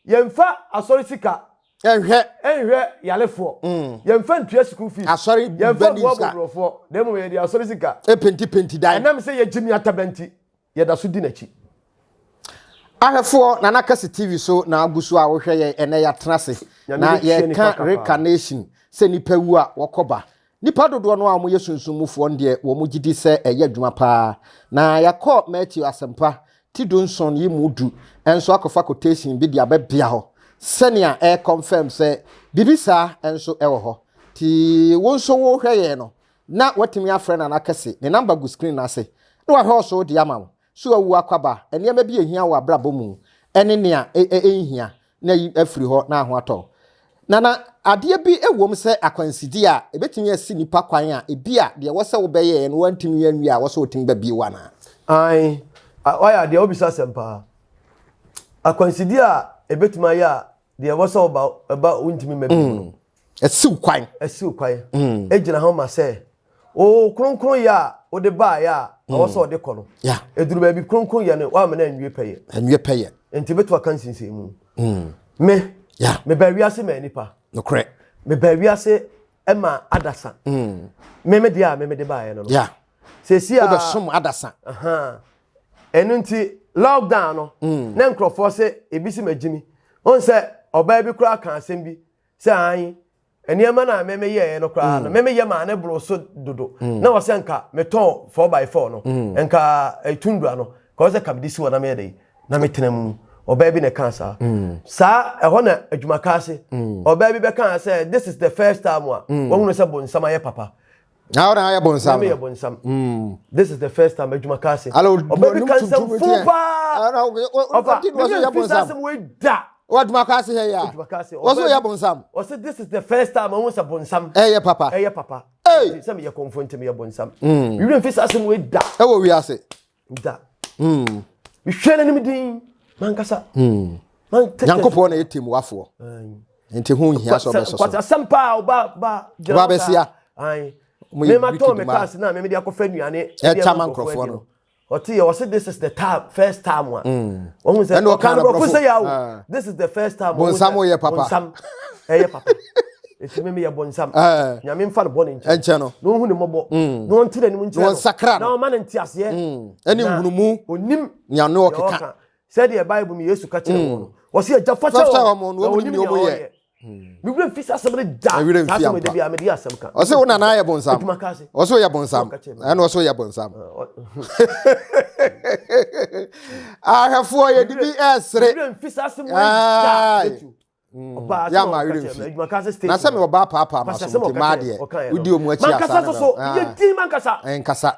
yɛnfa asɔre sika. Ɛnhwɛ. Ɛnhwɛ yarefoɔ. Hmm. Yɛnfa ntua sukuu fees. Asɔre yɛnfa mmoa mmɔborɔfoɔ. Na mmom yɛde asɔre sika. Epenti penti dan. Ɛnam sɛ yɛgye mi ataba nti. yɛda so di n'akyi. Ahwɛfoɔ, Nana Kɛse TV so na agu so a wohwɛ yɛn ɛnɛ yɛatena ase na yɛka reincarnation sɛ nipa wu a wɔkɔ ba. Nipa dodoɔ no a wɔyɛ sunsum mufoɔ no deɛ wɔn gye di sɛ ɛyɛ adwuma paa. Na yɛakɔ Matthew Asɛmpa ti dunson yi mu du nso akɔfa quotation bi de abɛbea hɔ sɛnea ɛrekɔnfɛm sɛ biribi saa nso wɔ hɔ. Ti wo nso wohwɛ yɛn no. na woatumi afrɛ Nana Kɛse, ne number gu screen no ase, na wahwɛ wo so de ama wo. So awu akwaba, nneɛma bi a ehia wɔ abrabɔ mu ne nea enhia na ayi afiri hɔ na ho atɔ wo. Nana, adeɛ bi wom sɛ akwansideɛ a ɛbɛtumi asi nnipa kwan a ebia deɛ ɛwɔ sɛ wobɛyɛeɛ no woantumi anwie a ɛwɔ sɛ wotumi ba bio anaa? Ae, woayɛ adeɛ, wobisa asɛm paa. Akwansideɛ a ɛbɛtumi ayɛ a deɛ ɛwɔ sɛ woba ɛba wontumi mma bio no. Asiw kwan. Asiw kwan. Egyina ho ma sɛ wo kronkronyɛ a wode baeɛ a ɛwɔ sɛ ɔde kɔ no. Eduru baabi kronkronyɛ no woamma no anwie pɛyɛ. Anwie pɛyɛ. Nti bɛtumi aka nsinsimu. Me, mebaa wiase maa nipa. Nokorɛ. Mebaa wiase ma adasa. Me me deɛ a me mede baeɛ no no. Seesei a. Wobɛsom adasa. Ɛno nti lockdown no na nkurɔfoɔ sɛ ebi si magyimi. Wohu sɛ ɔbaa bi koraa ka asɛm bi sɛ an nneɛma no a meme yɛɛ no koraa no mm. meme yɛ maa ne boro so dodo mm. na wɔsɛ nka metɔn 4 by 4 no mm. nka eh, tundra no ka wɔsɛ ka mede si hɔ na meyɛ dɛ na metena mu ɔbaa bi na ɛka saa saa ɛhɔ na adwumaka ase ɔbaa bi bɛka sɛ this is the first time a wɔhunu sɛ bonsam ayɛ papa Na ɔna ayɛ bonsam. Na meyɛ bonsam. Mm. This is the first time adwuma kaa se. Ɔbɛ bi ka nsɛm fun paa. Ɔfa mi yɛ nfi saa asɛm wei da. Wadwuma kaa se hɛ ya. Adwuma kaa se. Wɔso yɛ bonsam. Ɔsɛ this is the first time ɔmo sɛ bonsam. Ɛyɛ papa. Ɛyɛ papa. Ee. Sɛ meyɛ kɔnfo nti meyɛ bonsam. Mm. Mi nfi saa asɛm wei da. Ɛwɔ wiase. Da. Mm. Mehwɛ n'anim din mankasa. Mm. Nyankopɔn na yɛ tɛmuafoɔ. Nti ho nhia sɛ ɔbɛsɔ so. Kwasasɛm paa ɔba ba gyina hɔ saa. Ayi. Mema tɔn me cars na meme de akɔfa nnuane. Ɛkyɛ ma nkurɔfoɔ no. Ɔte yɛ ɔse this is the time first time a. Wɔn sɛ ɔka no borɔfo sɛ yawo. Ah. This is the first time. Bonsam yɛ papa. Bonsam ɛyɛ papa. Eti meme yɛ bonsam. Eh. Nyame nfa no bɔ ne nkyɛn. Nkyɛn no. Na ohun ne mmɔbɔ. Mm. Na ɔnte n'anim nkyɛn no. Na ɔnsakra no. Na ɔma no nteaseɛ. Mm. Ɛne nhunumu. Onim. Nea ɔne ɔkeka. Sɛdeɛ Bible mu Yesu ka kyerɛ wɔn no, ɔse agya fa kyɛ wɔn na wɔnim nea wɔyɛ. Me werɛ mfi saa asɛm no da. Saa asɛm da biara mede asɛm ka. Ɔse wo nana ayɛ bonsam. Ɔse woyɛ bonsam. Ɛna ɔse woyɛ bonsam. Ahwɛfoɔ yɛde bi ɛsere. Me werɛ mfi saa asɛm da. Mm. Yɛ ama werɛ mfi. Na sɛ me ɔbaa paapaa ma so nti maa deɛ wodi ɔmu akyi asa no so yɛ din mankasa. Nkasa.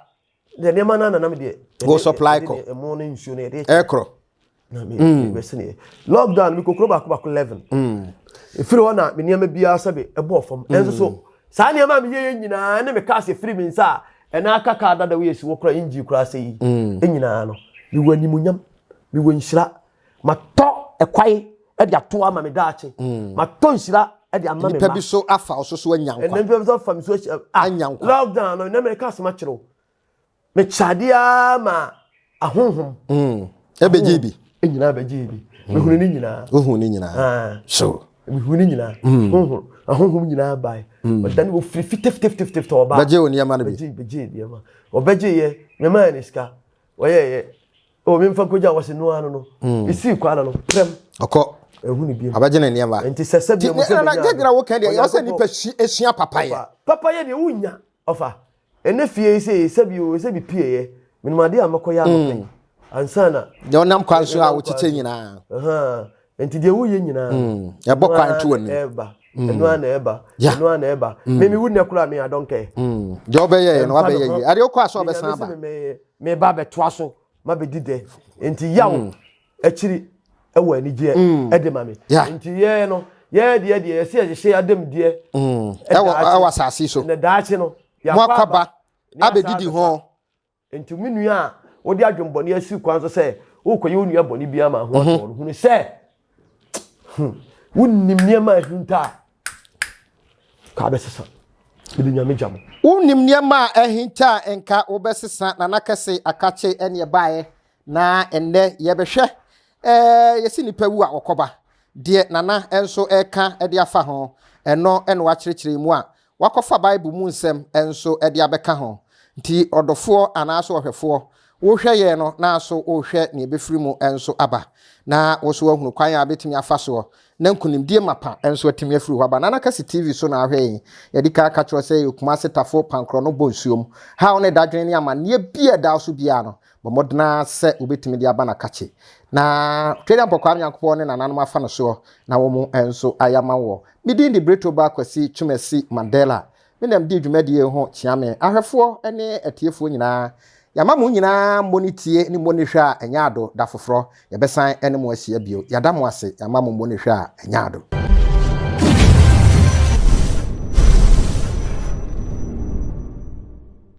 Deɛ nneɛma no ananam deɛ. Go supply kɔ. Ɛmo ne nsuo no yɛde. Ɛkorɔ. Na me mm. bɛsi ne yɛ. Lockdown mi kokoro baako baako 11. Mm. Efiri hɔ na me nneɛma biara sɛbe ɛbɔɔ fam. Ɛnso so saa nneɛma a meyɛ yɛ nyinaa ne me cars efiri me nsa a ɛna aka kaa dada wei esi wɔ kora engine kora asɛ yi. Nyinaa no mewɔ animuonyam mewɔ nhyira Matɔ ɛkwae de ato ama me daakye. Mm. Matɔ nhyira de ama me mma. Nipa bi so afa ɔso so anya nkwa. Nipa bi so afa me so ah, anya nkwa. Lockdown no na mɛka asɛm akyerɛ wo. Mekyɛ adeɛ ara ma ahonhom. Mm. Ɛbɛgye bi. Nyinaa bɛgye bi. Mm. Mehunu ne nyinaa. Wohu ne nyinaa. Ah. So. Mehunu ne nyinaa. Mm. Honhom ahonhom nyinaa bae. Mm. Ɔdane wɔfiri fitafitafitafita ɔbaa. Bɛgye wo nneɛma no bi. Bɛgye bɛgye nneɛma. Ɔbɛgye yɛ mɛma yɛ ne sika. Wɔyɛɛyɛ. O mi nfa nkogya wɔsi noa no no. Mm. Esi kwan no prɛm. Ɔkɔ. Ehu ne biem. Abɛgye ne nneɛma. Nti sɛ sɛ biem sɛ benya. Gyegyina wo kan deɛ ɔsɛ nipa esua papa yɛ. Papa yɛ deɛ wunya ɔfa. Ɛnɛ fie yi sɛ sɛ bi o sɛ bi pie yɛ. Minimum adeɛ a mɛkɔ yɛ anɔpɛ yi. Mm. Ansa na. Deɛ ɔnam kwan so a wokyekyɛ nyinaa. Nti deɛ woyɛ nyinaa. Mm. Ɛbɔ kwan to w'anim. Ɛba. Mm. Ɛno ara na ɛba. Ɛno ara na ɛba. Mimi wu nnɛ koraa mi I don't care. Deɛ ɔbɛyɛ yɛ no wabɛyɛ yie. Adeɛ okɔ aso ɔbɛsan aba. Meba abɛtoa so mabɛdi dɛ. Nti yaw mm. akyiri ɛwɔ anigyeɛ mm. ɛde ma me. Nti yɛɛ no yɛɛ deɛ deɛ yɛsi yɛhyehyɛ adamdeɛ. Ɛwɔ ɛwɔ asase so. Na daakye no. Mo akɔba abɛdidi ho. Enti me nua a wode adwemmɔne asi kwan so sɛ worekɔyɛ wo nua bɔne bi ama ho atɔ no, hunu sɛ hmm, wonnim nneɛma a ahinta a ka bɛsesa. Mede Nyame gya mo. Wonnim nneɛma a ahinta a nka wobɛsesa. Nana Kɛse Akakye ɛne ɛbaeɛ na ɛnnɛ yɛbɛhwɛ ɛɛ yɛsi nipa wu a ɔkɔba deɛ Nana nso ɛka de afa ho ɛno ɛna wakyerɛkyerɛ mu a Wakɔfa Bible mu nsɛm nso de abɛka ho. Nti ɔdɔfoɔ anaasɛ ɔhwɛfoɔ, wohwɛ yɛn no na nso wohwɛ nea ɛbɛfiri mu nso aba. Na wo nso woahunu kwan a wobɛtumi afa soɔ na nkunimdie mapa nso atumi afiri hɔ aba. Nana Kasi TV so na ahwɛ yɛn. Yɛadi kan aka kyerɛ wo sɛ yɛwɔ Kumasi Tafo Pankorɔ no bɔ nsuom. Haw ne dadwene ne amanneɛ biara a ɛda wo so biara no, Bɔ mmɔden ara sɛ wobɛtumi de aba no akakye. Na Tweaduampɔ Kwame Nyankopɔn ne nananom afa no soɔ na wɔn nso ayɛ ama woɔ. Me din de Bretoba Kwasi Twumasi Mandela. Me na medi dwumadie yi ho kyea me ahwɛfoɔ ne atiefoɔ nyinaa. Yɛama mo nyinaa mmɔ ne tie ne mmɔ ne hwɛ a ɛnyɛ ado. Da foforɔ yɛbɛsan ne mo ahyia bio. Yɛada mo ase, yɛama mo mmɔ ne hwɛ a ɛnyɛ ado.